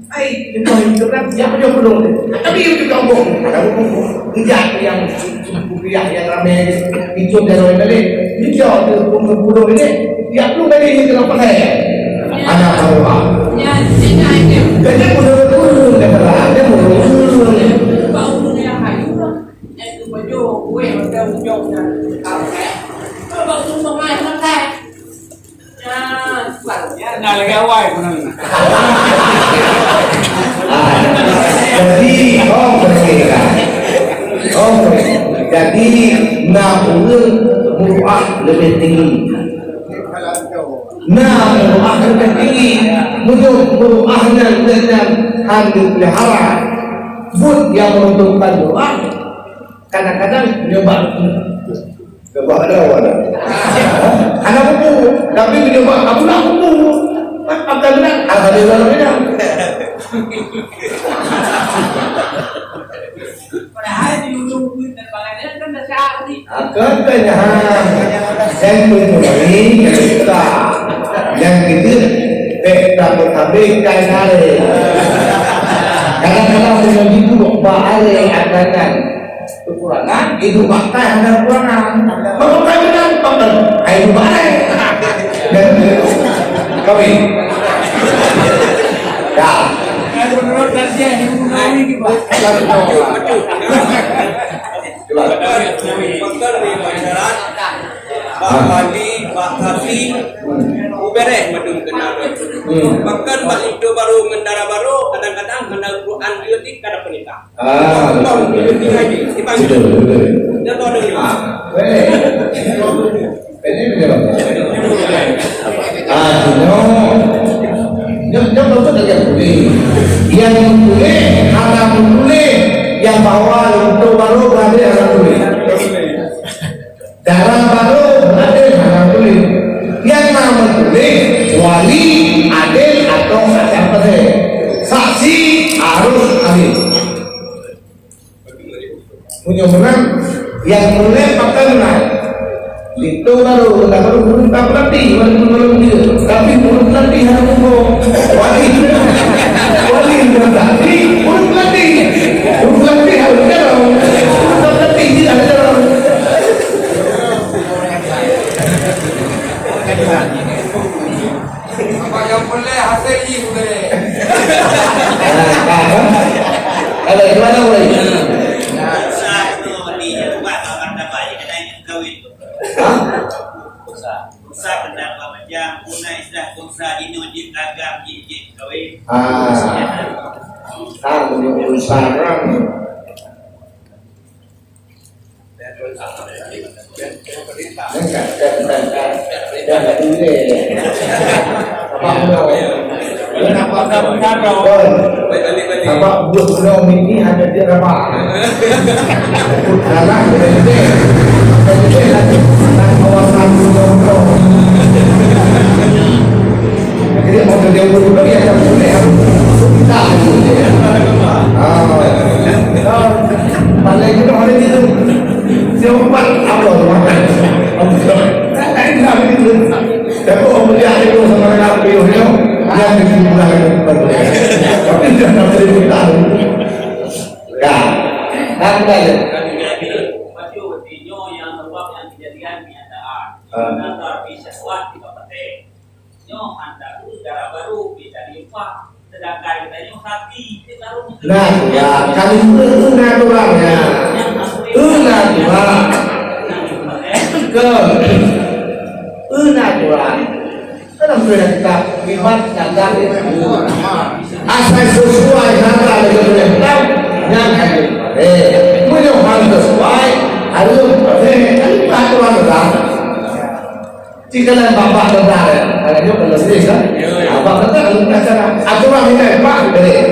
Ai, contoh itu kan, siapa dia belum? Tapi itu kampung, ada buku. Tidak yang kuliah yang ramai, itu dia ramai balik. Dia tu pun belum ini. Dia belum balik ini dalam pakai. Anak Allah. Ya, sini aja. Jadi, menurut ureueng kata, dia menurut ureueng. Bau yang hayu lah. Yang tu baju, gue, macam ujung dan. Apa, eh? Kalau bau tu, bau yang pakai. Nah, lagèe awai pun. Ah, jadi, oh, berbeda. Oh, jadi, na ureueng muruah leubeh tinggi. Na muruah leubeh tinggi. Meunyoe muruah nyan, nyan, nyan, han geupelihara. Buet nyang meuruntokkan muruah, kadang-kadang nyoe bak Coba ada awak dah. Hana buku, tapi dia buat aku nak buku. Apa benar? Alhamdulillah benar. Padahal di ujung penerbangan kan dah cari. Akan tanya. Dan tu ni kita yang kita tak berhabis kai hari. Kadang-kadang punya ibu bapa hari akan Kekurangan, hidup makan ada kekurangan. Makan makanan, makan air barai. Kawin. Dah. Menurut kajian Imam Nawawi, Pak. Coba. Makan di masyarakat, bak padi, bak kaki, ubereh madum kena. Hmm. Bahkan bak linto baru, ngendara baru, kadang-kadang mana Quran dia di kada penikah. Ah, betul, betul. Betul, betul. Ah, boleh. Ini betul. Ah, no. Nyang meutuléh hana meutuléh nyang bahwa linto barô beurade hana meutuléh. Dara barô beurade hana meutuléh. Nyang na meutuléh wali adé atau saksi. Saksi harus adé. Meunyoe meunan, nyang meunan pakon na. Itu baru, kita baru belum tak berarti, baru belum dia. Tapi belum berarti hana muka. Wali. Wali belum berarti, belum berarti. Belum berarti harus jalan. Belum tak berarti, tidak jalan. Apa yang boleh hasil ni boleh. Ada di mana boleh? Hah? Ah. Ah, ini urusan orang. Sabab buet bunoe miti hana jeuet raba. Dalam benteng, benteng dan kawasan bunoe. Jadi, mau kerja bunoe, ya, tak boleh. Tak boleh. Ah. Paling itu hari itu. Siapa apa tu? Lain lah itu. Tapi orang mulia itu sama dengan beliau, yang di sebelah itu. Tapi dia nak cerita. Ya. Dan lain. Ah. Nyoe hana dara baru, bisa diupah, sedangkan tanyoe hati, kita taruh. Nah, ya, kali itu, itu natural, ya. Itu natural. Ke. Itu natural. Dalam surat kitab, iman, tanda, asai sesuai, tanda, dengan surat kitab, yang ada. Eh, meunyoe hana sesuai, harus, eh, kan itu aturan negara. Jika dalam babak tentara, kalau nyoe kalau boleh kan? Ya, ya. Babak tentara kalau tak salah, aturan nilai empat boleh.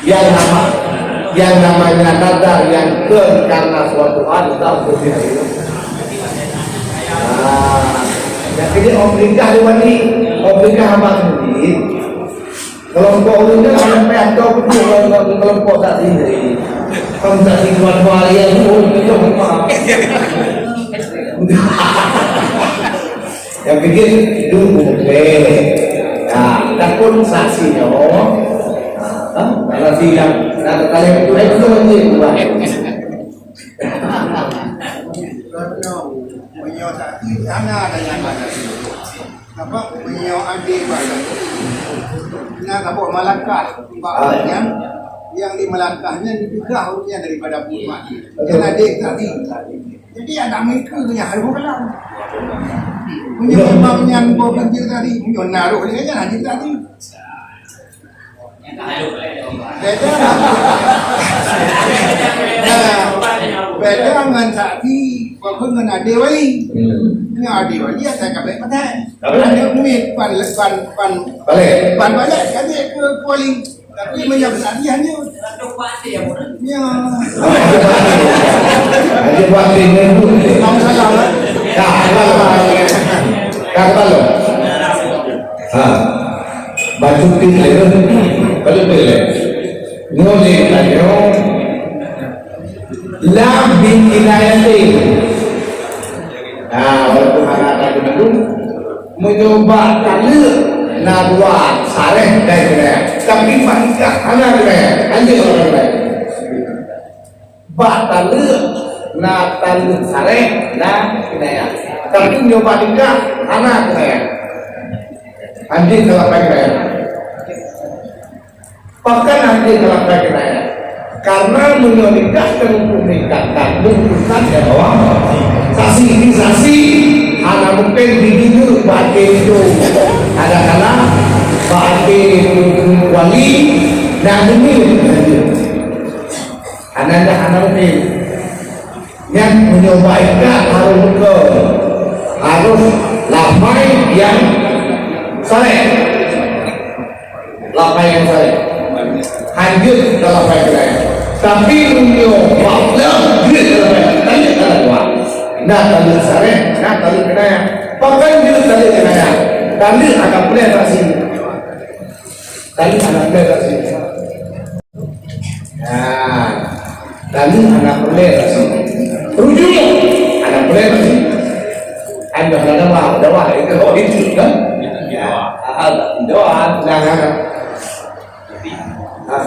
Yang nama, yang namanya nadar yang kön karena suatu hal, kita harus berpikir. Ah, jadi, obligah lewat ni, obligah amat sendiri. Kelompok ureueng nyan sampai atau beutôi kelompok tak sendiri. Kan tak si dua-dua yang ureueng itu apa? Yang pikir itu boleh. Nah, takut saksi nyoe. Ah, kalau sidang, nah, kalau itu, itu aja buat. Meunyoe saksi hana ada nyang ada. Apa meunyoe adé bak saksi? Nah, saboh malakah bak nyan, yang di malakah nyan dipeugah ureueng nyan daripada buet mati. Nyan adé saksi. Jadi adak meukeue nyan harôh beukeulawan. Meunyoe imam nyan boh ganjil tadi, meunyoe na roh lé nyan adé saksi. Beda. Nah, beda ngon saksi, walaupun ngon adé wali. Nyoe adé wali asai ka bèk patai. Aneuk miet pan, pan, pan, Balek. Pan balek, ka jeuet keu wali. Tapi meunyoe saksi hana. Ya. Aja buat deh, nunggu deh. Salam, salam, eh. Dah, salam. Dah, salam. Ha. Bacut pih laén. Bacut pih laén. Nyoe lé tanyoe. Lam bin inayatin. Nah, walaupun hana ada geutanyoe, meunyoe bak taleuek na dua, sareh dan keunayak. Tapi bak nikah hana keunayak. Hana keunayak. Bak taleuek na taleuek sareh na keunayak. Tapi nyoe bak nikah hana keunayak. Anjing salah pakai keunayak. Pakon anjing salah pakai keunayak. Karena meunyoe nikah kan untuk nikah, kan untuk nikah ya Allah. Saksi ini saksi hana mungkin diduga bak itu. Kadang-kadang bak itu wali nak dengar. Hana dah, hana mungkin. Nyan meunyoe bak ikat harôh beutôi, harôh lafai nyang sareh. Lafai nyang sareh. Hanjeuet ka lafai keunayah. Tapi meunyoe bak peuleueh jeuet ka lafai, taleuek ka lafai. Na taleuek sareh, na taleuek keunayah. Pakon jeuet taleuek keunayah? Taleuek hana peureulèe saksi. Taleuek hana peureulèe saksi. Nah, taleuek hana peureulèe saksi. Rujuk hana peureulèe saksi. Anda hana dawa, dawa itu, oh, itu kan? Ya, hal tak dawa, nah, nah, nah. Nah.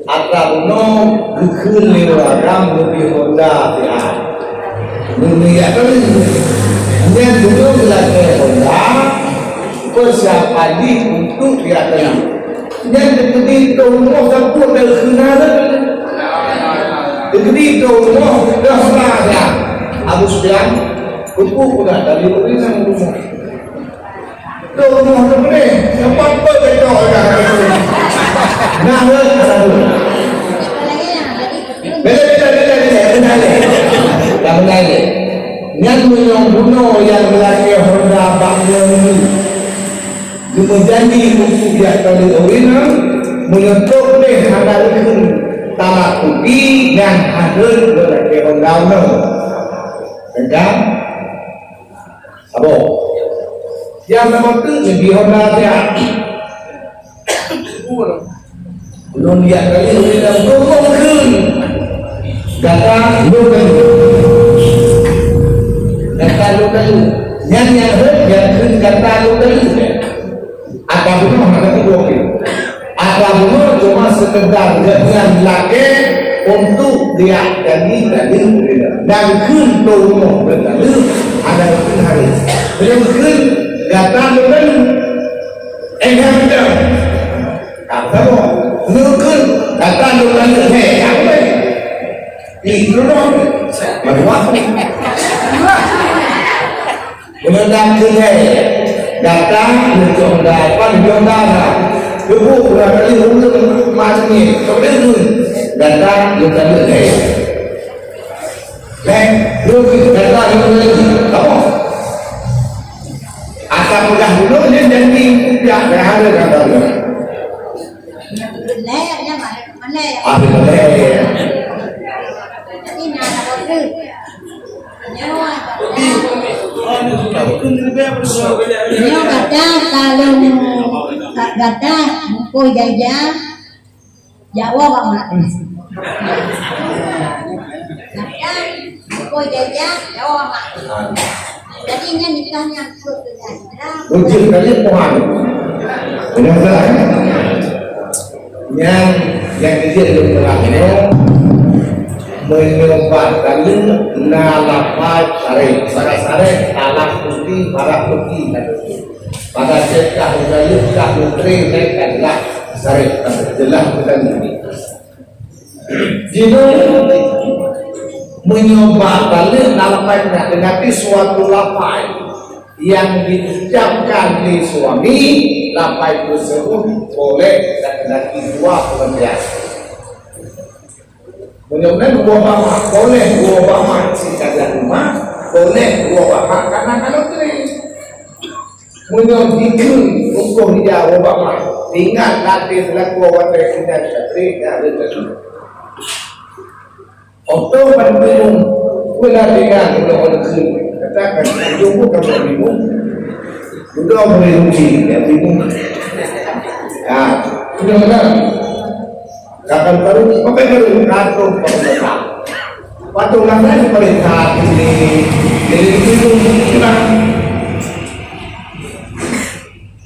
Atra bunoe geukheun lé ureueng agam leubeh honda siat. Meunyoe jak kali, nyan dulu geulakèe honda, persiapan jih untuk jak kali. Nyan teukeudi troh rumoh sapeue teukheun hana. Teukeudi troh rumoh dah honda siat. Abu Sufyan, kupu kuda dari ureueng rumoh. Troh rumoh tu beudeh, teumpat peuet geucok dah. Nah, heuet, hana heuet. Beda, beda, beda, beda, beda lé. Dah beda lé. Nyan meunyoe bunoe nyang geulakèe honda bak nyoe nyoe. Geumeujanji untuk jak kali awénan, meunyoe trok lé hana leukeun talak kupi, nyan hana geulakèe honda nyoe. Teuka? Saboh. Nyang saboh teuk neubi honda siat. Lôn jak kali, lôn jak kali, lôn kheun. Gata lôn kali. Gata lôn kali. Nyan nyang rhot, nyang kheun gata lôn kali. Atra bunoe hana teupeu. Atra bunoe cuma sekedar gobnyan lakèe untuk geujak janji tadi. Dan kheun troh rumoh beutaleue, hana kheun hareuem. Meunyoe kheun gata lôn kali. Eh, hana. Tak sama. Meunyoe kheun gata lôn kali, hei, apa? Ih, troh rumoh. Baru aku. Meunyoe na keuhai, gata neucok honda, pan neucok honda na. Leubuh barangkali ureueng manyét, ka lheueh gata neucok keuhai. Lheueh, lheueh gata neucok keuhai. Kamoe. Asai peugah dulu, nyan janji piah, dah ada gata. Akhirnya. Nyoe gata ka lôn, gata muphom jaya, jawa bak mak. Gata muphom jaya, jawa bak mak. Jadi nyan nikah nyan. Ujian kali Tuhan. Benar tak? Nyang, nyang keujiek lôn peugah nyoe, meunyoe bak taleue na lafai sareh, bak sareh, talak putih, barak putih, kata tu. Pada cekah, udah leuh, kah, udah leuh, kah, jelas sareh, jelas bukan ini. Jinoe meunyoe bak taleue na lafai nyan, tetapi suatu lafai yang diucapkan lé suami, lafai tersebut boleh laki-laki dua pengertian. Meunyoe dua bak mak, boleh dua bak mak sikadar rumah, boleh dua bak mak karena kalau teurim. Meunyoe jikheun huköm ija ubak mak, ingat latih seulaku watée tinggai di Aceh, ya, beutôi. Oto ban bingung, peue latih nyan udah orang kheun. Katakan, jumpa kamu bingung. Udah boleh uji, ya, bingung. Ya, sudah benar. Akan baru, pakai baru, kantong pakai datang. Waktu nafas paling saat ini, jadi itu sudah,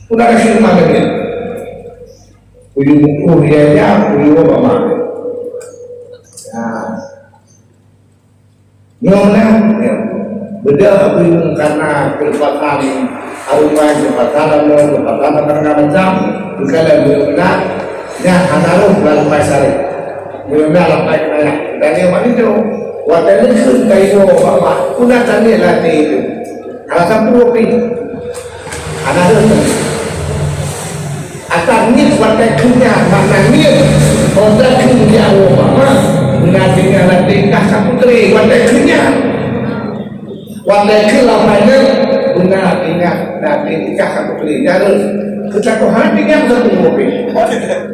sudah kasih rumah dia. Uyu mukuh dia aja, uyu apa mah. Nah, nyoe nah, ya. Beda aku karena kelepatan, arumai kelepatan, kelepatan, macam-macam. Bukan lagi benar, ya, hana roh dalam pasal. Meunan lafai keunayah. Dan nyang paling jroh, watée neukheun kayue bapak, peue na taniet lam até itu. Alasan peue pih? Hana deuh taniet. Asai niet watée kheun nyan, makna niet. Watèe kheun jak woe mama, beuna tinggai lam tingkah ka putri, watèe kheun nyan. Watèe kheun lam panjang, beuna tinggai lam tingkah ka putri. Nyan reuh, keu takoh hana tinggai satu mobil.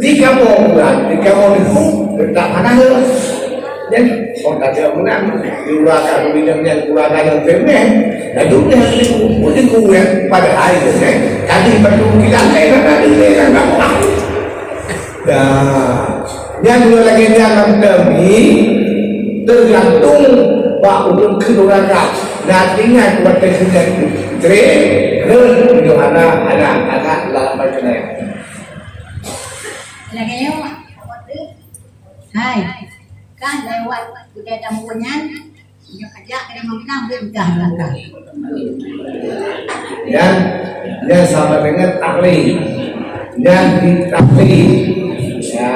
Di kamoe bulan, di kamoe minggu, teutap hana reuh. Jadi, oh, tak ada menang. Di uraka, di bidang yang uraka yang temeh. Lalu dia minggu, minggu yang pada hari tu, eh. Tadi batu kilang, eh, nak ada, eh, nak apa? Nah, nyan dua lagèe nyan lam teumi, teugantung bak ureueng keu uraka. Nah, ingat watèe singoh tré, heuet meunyoe hana, hana, hana lam baca nyan. Lagèe nyoe, hai, kan lewat budaya tamu nyan, Nyoe aja kena meunang, dia udah langkah. Dan dia sama dengan taklid. Dan ditaklid. Ya,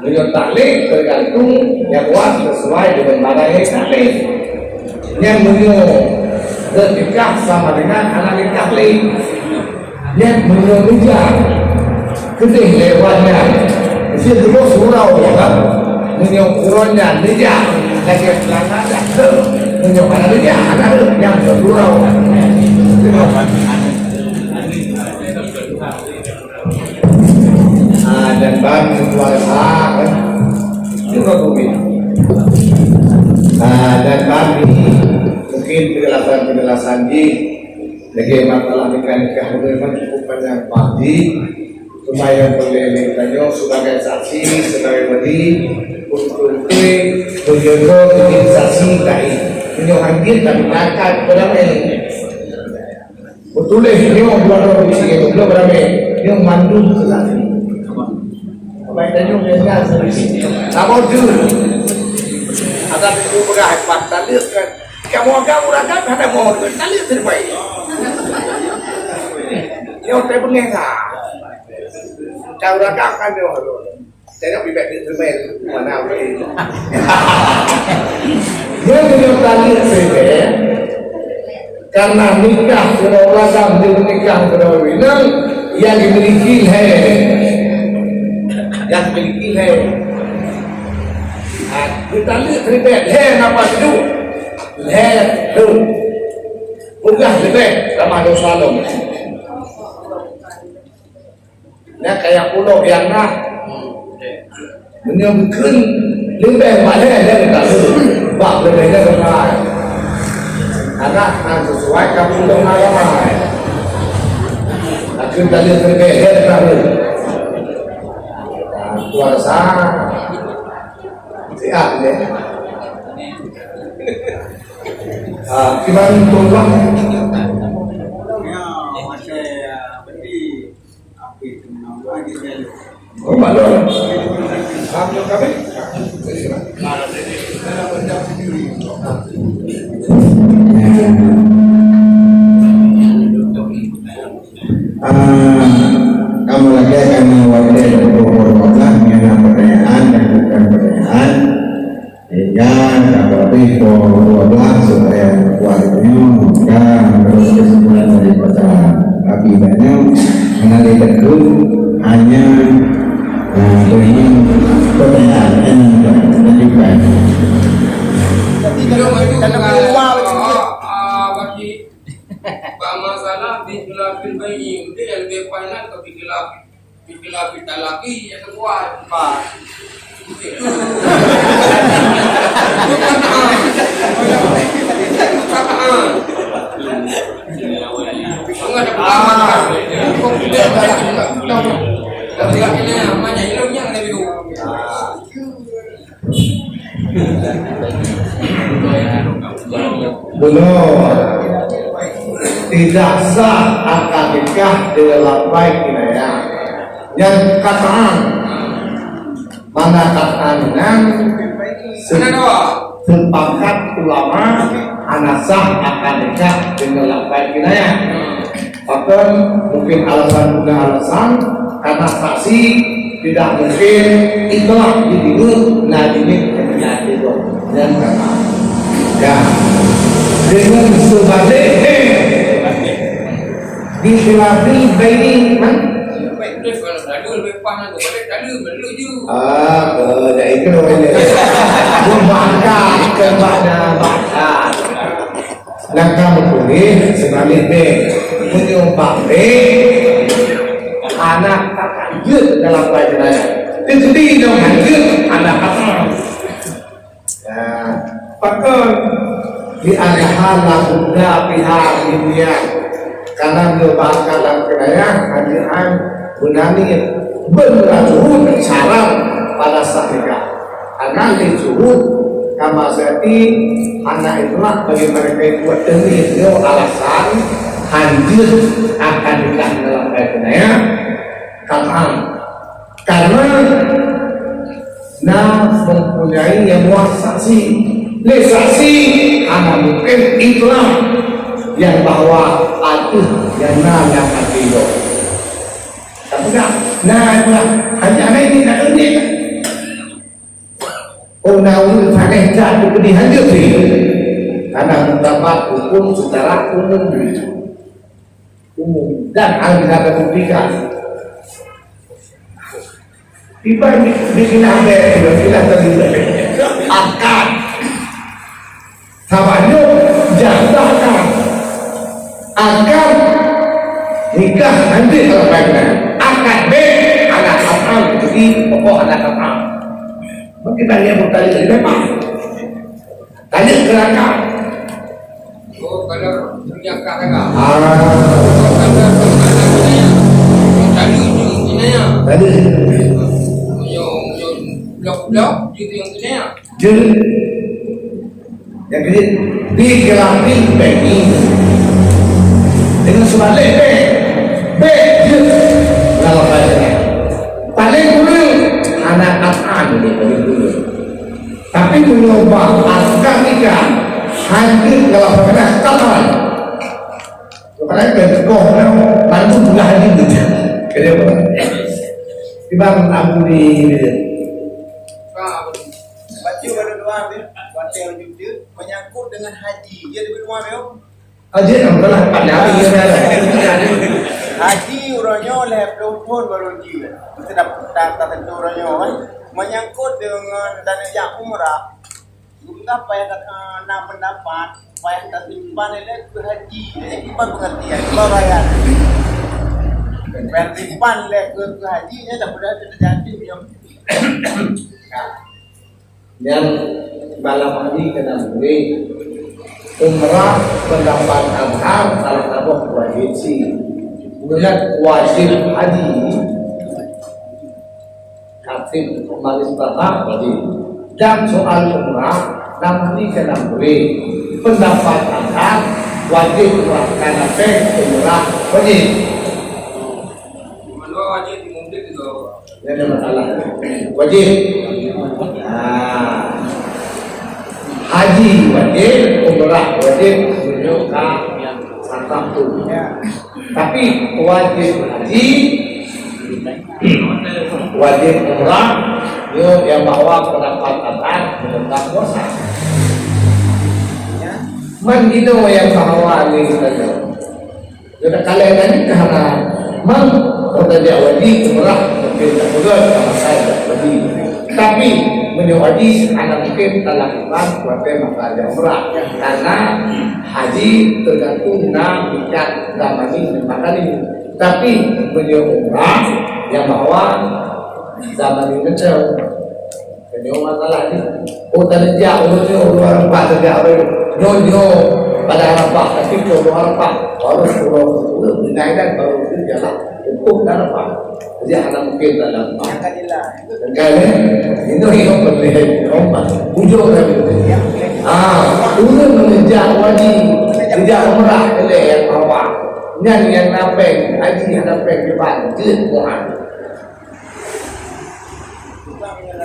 meunyoe taklid tergantung nyan sesuai dengan mana yang taklid. Nyan meunyoe nikah sama dengan anak nikah lain. Nyan meunyoe neujak, keudeh lewat nyan. Mesti dulu surau, ya kan? Meunyoe uroe nyan neujak, lagèe peulanggan dah. Meunyoe hana neujak, hana lé, nyan surau. Ah, dan ban keluar hak, kan? Cuba bumi. Ah, dan ban ni, mungkin penjelasan-penjelasan jih lagèe masalah nikah-nikah ulama cukup panjang pasti. Cuma nyang peureulèe lé tanyoe sebagai saksi, sebagai wali, untuk menjaga izin saksi lain. Meunyoe hadir dan akan beramai. Betuléh nyoe dua droe bisi, nyoe beramai. Nyoe mandum keu saksi. Baik tanyoe biasa saksi. Saboh tu. Ada tu peugah hebat, tak lihat kan. Kamoe agam ureueng agam hana moe, taleuek teumai. Nyoe teubeungèh sa. Ka ureueng agam kan nyoe. Tengok bibet teumai mana ulèe. Nyoe nyoe taleuek teumai. Karena nikah keudua ureueng agam, nikah keudua ureueng inong, yang dimiliki lhèe. Yang dimiliki lhèe. Ha, geutaleuek ribet lhèe napa sidroe? Lhèe lôn. Peugah leubeh tamah dosa lom. Nyan kaya pulo nyang na. Meunyoe geukheun leubeh bak lhèe, lhèe geutaleuek. Bak leubeh nyan dosa. Karena hana sesuai ka pulo agama. Takheun taleuek leubeh lhèe geutaleuek. Nah, puasa. Siap, ya. Ah, kiban tuan. Ya, masih, ah, berarti api tenang lagi sekali. Oh, maklum. Maklum kami. Ah, kamoe lagèe ka na watèe pukul dua belas, nyan na pertanyaan dan bukan pertanyaan. Sehingga ka habéh pukul dua belas supaya kuat nyoe ka meunurot kesimpulan daripada abi dan nyoe, hana lé teungku, hanya, ah, dengan pertanyaan, eh, lanjutkan. Bak masalah bikhilafil bai'i, dia lebih panas ke bikhilaf, bikhilafil talaqi yang kuat. Pak. Itu. Itu kan, ah. Itu kan, ah. Enggak ada pengaman. Tapi ini namanya ilmu yang lebih. Bunoe, tidak sah akad nikah dengan lafai kinayah. Nyan kataan. Mana kataan nyan se-, sepakat ulama hana sah akad nikah dengan lafai kinayah. Bahkan mungkin alasan guna alasan karena saksi tidak mungkin itulah ditiru nah ini terjadi dan kata ya dengan sebaliknya di selain bayi kan Terus kalau lalu lebih pas lagu, balik lalu, lalu je. Ah, ke, dah ikut orang ni. Dia bakat, ke mana bakat. Langkah meutuléh, seubalik bèk. Meunyoe bak bèk, anak takkan jeuet dalam pelajaran. Teukeudi nyang hanjeuet, anak takkan. Nah, pakon di adaha labuda pihak dunia. Karena nyoe bak kalam keudayah, hadirin beunani beunlabuh syarat pada sahika. Karena di suhud kama seperti anak itulah bagi mereka yang buat demi nyoe alasan hanjeuet akan nikah dalam keudayah. Karena Karena na mempunyai nyang muat saksi. Lé saksi hana mungken ikrar nyang bahwa ateueh nyang na nyang até nyoe. Tapi dah, na ikrar. Hanya ada ini nak kerja. Oh, na ureueng sagai that teupeudi hanjeuet sih. Karena mendapat hukum secara umum. Umum dan hal tidak terbuktikan. Tiba di, di sini ada, di sini ada, di sini ada. Akad. Sabanyu jatah akad. Akad nikah nanti kalau baiknya. Akad be anak haram, jadi pokok anak haram. Mungkin tanya berkali-kali memang. Tanya ke akad. Oh, kalau punya kah kakak. Ah. Kalau, kalau, kalau, kalau, tadi tu inaya. Tadi. Yo, yo, blok-blok, gitu yang inaya. Jadi, yang kecil, di kelamin bagi. Dengan sebalik, be. Be, je. Kalau baca. Paling kurang, anak Quran ni, paling kurang. Tapi meunyoe bak akad nikah, hana geulah pernah tatal. Padahai kan koh nang bantu tulah haji tu. Kena apa? Tiba Abu di Baca baru dua habis, baca jujur menyangkut dengan haji. Dia lebih dua habis. Haji yang telah pandai, ya, ya. Haji uroe nyoe lhèe ploh thôn baru ji. Mesti dah, dah, dah tentu uroe nyoe, kan. Menyangkut dengan tanda jak umrah, guna payah dah, eh, na pendapat, payah dah simpan lé keu haji. Jadi, simpan pengertian, simpan bayar. Payah simpan lé keu, keu haji, ya, dah boleh terjadi, ya. Nah. Nyan malam hari keunan buleuen. Umrah pendapat Azhar salah saboh wajib sih. Melihat wajib haji, khatib, majelis batal wajib. Dan soal umrah, malam hari keunan buleuen. Pendapat Azhar wajib umrah, karena peh umrah wajib. Mana wajib di mungkin itu? Tidak ada masalah. Wajib. Nah, haji wajib, umrah wajib, meunyoe ka sakam tu. Tapi wajib haji, wajib umrah, nyoe nyang bahwa pendapat Azhar menentang puasa. Man ginoe nyang bahwa ni kita jawab. Geutanyoe kalon nyan ka hana mang, watèe jak haji, umrah, mungken tapeugah ka masa jak haji. Tapi, meunyoe haji hana mungken talakukan watèe masa jak umrah. Karena haji teugantung na mikat zamani ngon makani. Tapi, meunyoe umrah, nyang bahwa zamani ngon Tanyoe masalah ni. Oh, tadi jak ureueng nyoe, ureueng Arafah tadi jak ureueng. Nyoe, nyoe, pada Arafah, tapi keu ureueng Arafah. Baru ureueng, ureueng binaikan, baru itu jalan. Hukum Arafah. Jadi, hana mungkin dalam. Kan, eh? Ini yang penting. Ujung dah betul. Ah, ureueng meungeujak haji, geujak umrah, boleh yang bawa. Nyan yang napeng, haji yang napeng, depan, jeuet Tuhan.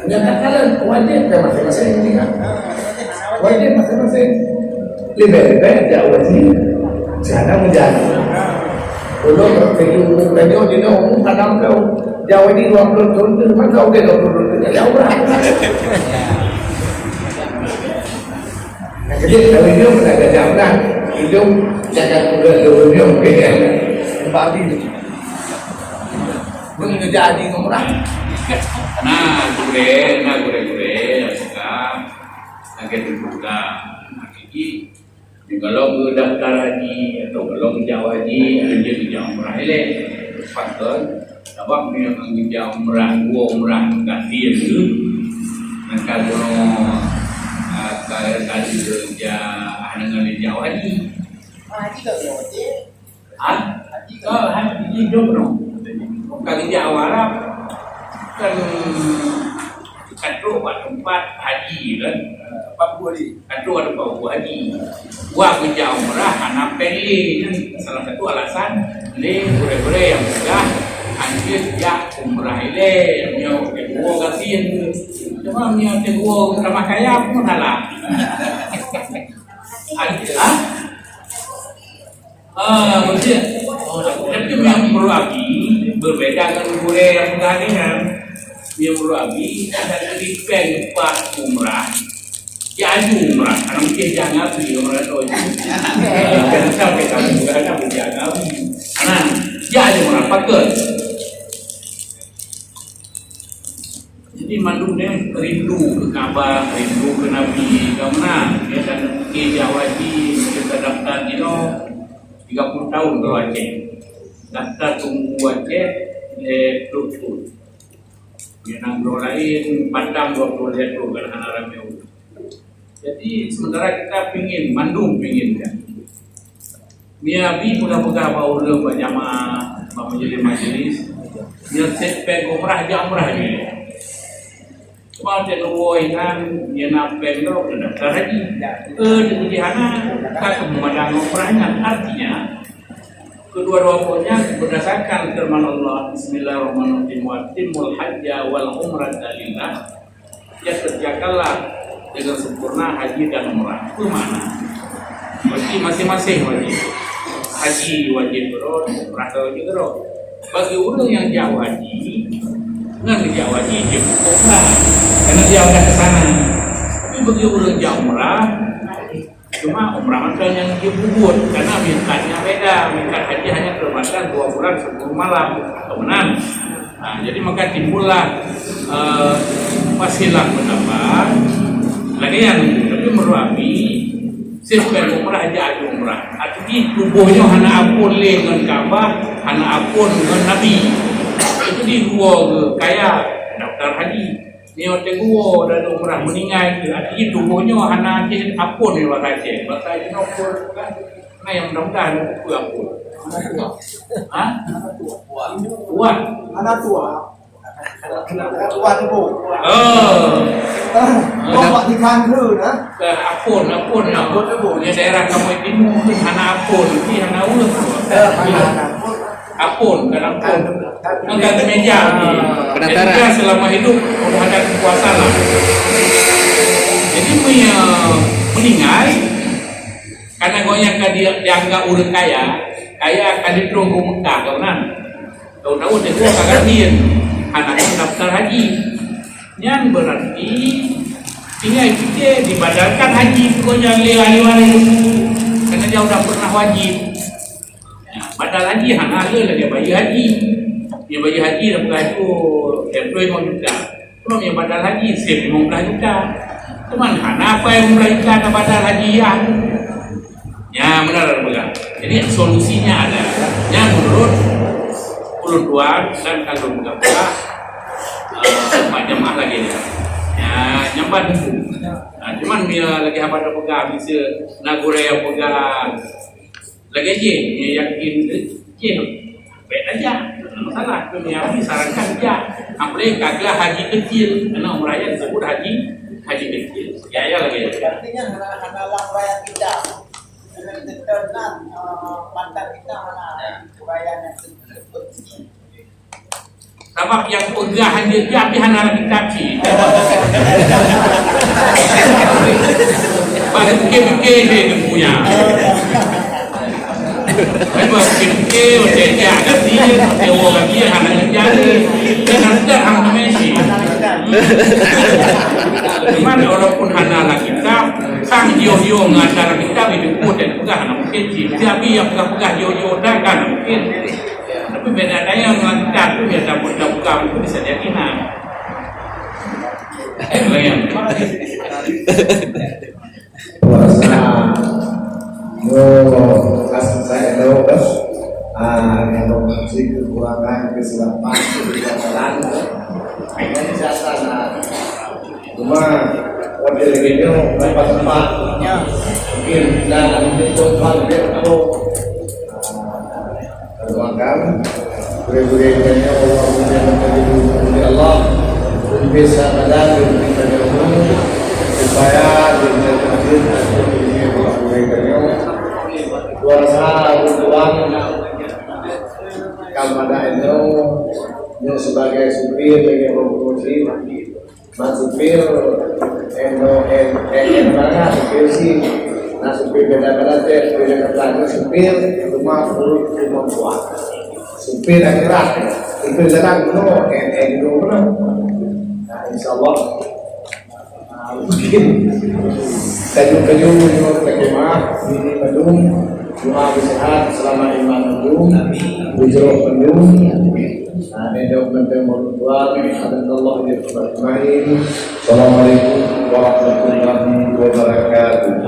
Nyatakan wajib ke masing-masing, kan? Wajib masing-masing. Lebih-lebih jak wajib. Jangan menjadi. Belum tertuju, tanya di dalam umur kadang kau. Jak wajib dua puluh tahun tu, mana kau ke dua puluh tahun tu? Jak umrah. Nah, jadi, kalau hidup, nak jaga umrah. Hidup, jangan udah dua puluh tahun, oke, ya. Empat hari. Meunyoe jadi ngon ureueng. Nah, gurèe, nah, gurèe-gurèe, apakah lagèe teubuka. Nah, jadi, kalau geudaftar haji atau kalau geujak haji, anjeut geujak umrah ilèe. Pakon, sabab meunyoe geujak umrah, dua umrah gasien tu, maka guna, ah, ka, ka geujak, ah, deungon geujak haji. Haji ka geujak haji. Ha? Oh, haji jih jok noh. Ka geujak awak Arab. Kan ka trok bak teumpat haji kan. Empat puluh haji. Ka trok ada empat puluh haji. Wah geujak umrah hana péng lé kan. Salah satu alasan lé gurèe-gurèe nyang peugah anjeut jak umrah ilèe. Nyoe teungoh gasien tu. Cuma nyoe teungoh tamah kaya pun salah. Haji, ha? Ah, betul. Tapi meunyoe meureu'abi, beubeda ngon gurèe nyang peugah nyan. Meunyoe meureu'abi, ada di péng empat umrah. Ya, aju umrah. Karena mungkin jangan beli umrah tu. Kan sampai kamu bukan, kan jangan beli. Nah, ya, aju umrah. Pakon. Jadi, mandum nyan rindu keu Ka'bah, rindu keu Nabi, ka meunan. Nyan dan mungkin jak haji, mungkin tadaftar jinoe tiga puluh tahun kalau Aceh. Daftar tunggu Aceh, eh, dua puluh tahun. Nyan nanggroe laén, Padang dua puluh lhèe tahun, kan hana ramè ureueng. Jadi, sementara kita pingin, mandum pingin kan. Meunyoe Abi peugah-peugah bak ureueng, bak jamaah, bak majelis-majelis, nyoe sép péng umrah, jak umrah jih. Cuma watèe neuwoe nyan, nyoe na péng droe, keu daftar haji. Eh, dipuji hana, ka keumandang umrah nyan. Artinya, kedua-dua poh nyan berdasarkan firman Allah, "Bismillahirrahmanirrahim. Wa atimmul hajja wal umrata lillah." Ya, kerjakanlah dengan sempurna haji dan umrah. Itu makna. Berarti masing-masing wajib. Haji wajib droe, umrah wajib droe. Bagi ureueng nyang jauh haji, ngon jauh haji, dia umrah. Karena dia udah ke sana. Tapi bagi ureueng jauh umrah, cuma umrah mantong nyang jipeubuet, karena mikatnya beda. Mikat haji hanya terbatas dua bulan sepuluh malam. Ka meunan. Ha, jadi maka timbullah, eh, persilang pendapat. Lagèe nyan, tapi meureu'abi, sép péng umrah, jak umrah. Artinya tuboh nyoe hana aphôn lé ngon Ka'bah, hana aphôn ngon Nabi. Itu di dua kaya daftar haji. Nyoe watèe geuwoe dari umrah meuninggai, artinya tuboh nyoe hana jih aphôn lé basa Aceh. Basa jinoe aphôn kan. Nah, yang mudah-mudahan itu aphôn. Ha? Wah. Hana tuah. Hana tuah tu, Bu. Oh. Kok buat di Kangkeu, nah? Ke aphôn, aphôn, ya. Aphôn, aphôn. Di daerah kampung timur tu hana aphôn, di hana ureueng. Eh, hana, hana. Aphôn, bukan aphôn. Bukan kemeja. Penataran. Jadi, dia selama hidup, udah ada kekuasaan lah. Jadi, punya meninggal, karena gobnyan ka dia, dianggap ureueng kaya, kaya ka ditrok ke Mekah, ka meunan. Tahu-tahu dia ka gasien, hana daftar haji. Nyan berarti tinggai pike dibadalkan haji gobnyan lé ahli waréh. Karena dia udah pernah wajib. Ya, badal haji hana lé lagèe bayeue haji. Dia bayeue haji dah beraju, dia tuai lima juta. Kalau dia badal haji, sép lima belas juta. Cuman hana apa yang lima belas juta ka badal haji ya. Ya, benar, benar. Jadi, solusinya ada. Ya, menurut ulun tuan dan kalau bukan pula, eh, banyak mah lagi ya. Ya, nyambat itu. Nah, cuman dia lagi apa ada pegang, bisa nak gurèe pegang. Lagèe jih, dia yakin jih. Baik aja. Masalah tu dia beri sarankan dia. Apalagi kagak haji kecil, karena umrah yang disebut haji, haji kecil. Ya, ya lagi. Artinya hana, hana lam raya kita. Dengan ketentuan, eh, mata kita hana raya yang kecil. Sabab nyang peugah hana jadi, tapi hana lagi kaki. Bagi pikir-pikir dia punya. Memang pikir-pikir, macam dia kaki, dia orang kaki, hana jadi. Dia nak sedar hang kemesi. Cuman walaupun hana lagi kitab, sang jioh-jioh ngon acara kitab itu pun dia peugah hana mungkin. Tapi yang peugah-peugah jioh-jioh dah kan mungkin. Tapi beda daya ngon kitab tu Dapur-dapur kampung bisa dia kena. Lain. Puasa nyoe kasih saya tahu kan, ah, yang masih kekurangan, kesilapan, kegagalan. Ini biasa, nah. Cuma, waktu lagi nyoe, tempat-tempat. Mungkin, dan, untuk tempat, dia tahu. Doakan gurée-gurée geutanyoe, Allah mudah-mudahan diberi oleh Allah, lebih sabar dan diberi tanyoe, supaya diberi takdir dan diberi gurée geutanyoe. Kuasa Tuhan kepada itu, yang sebagai supir bagi orang muslim. Mak supir, endo, en, en, en, barang supir si. Nah, supir beda-beda teh, supir Jakarta itu supir rumah urut rumah buah. Supir akhirat, supir jalan no, en, en, no, no. Nah, insya Allah. Nah, mungkin kayu-kayu nyoe terjemah ini bandum. Doa bersehat selama iman bandum. Bujur bandum. Nah, ini jawab penting orang tua. Subhanallah, ya Tuhan. Assalamualaikum warahmatullahi wabarakatuh.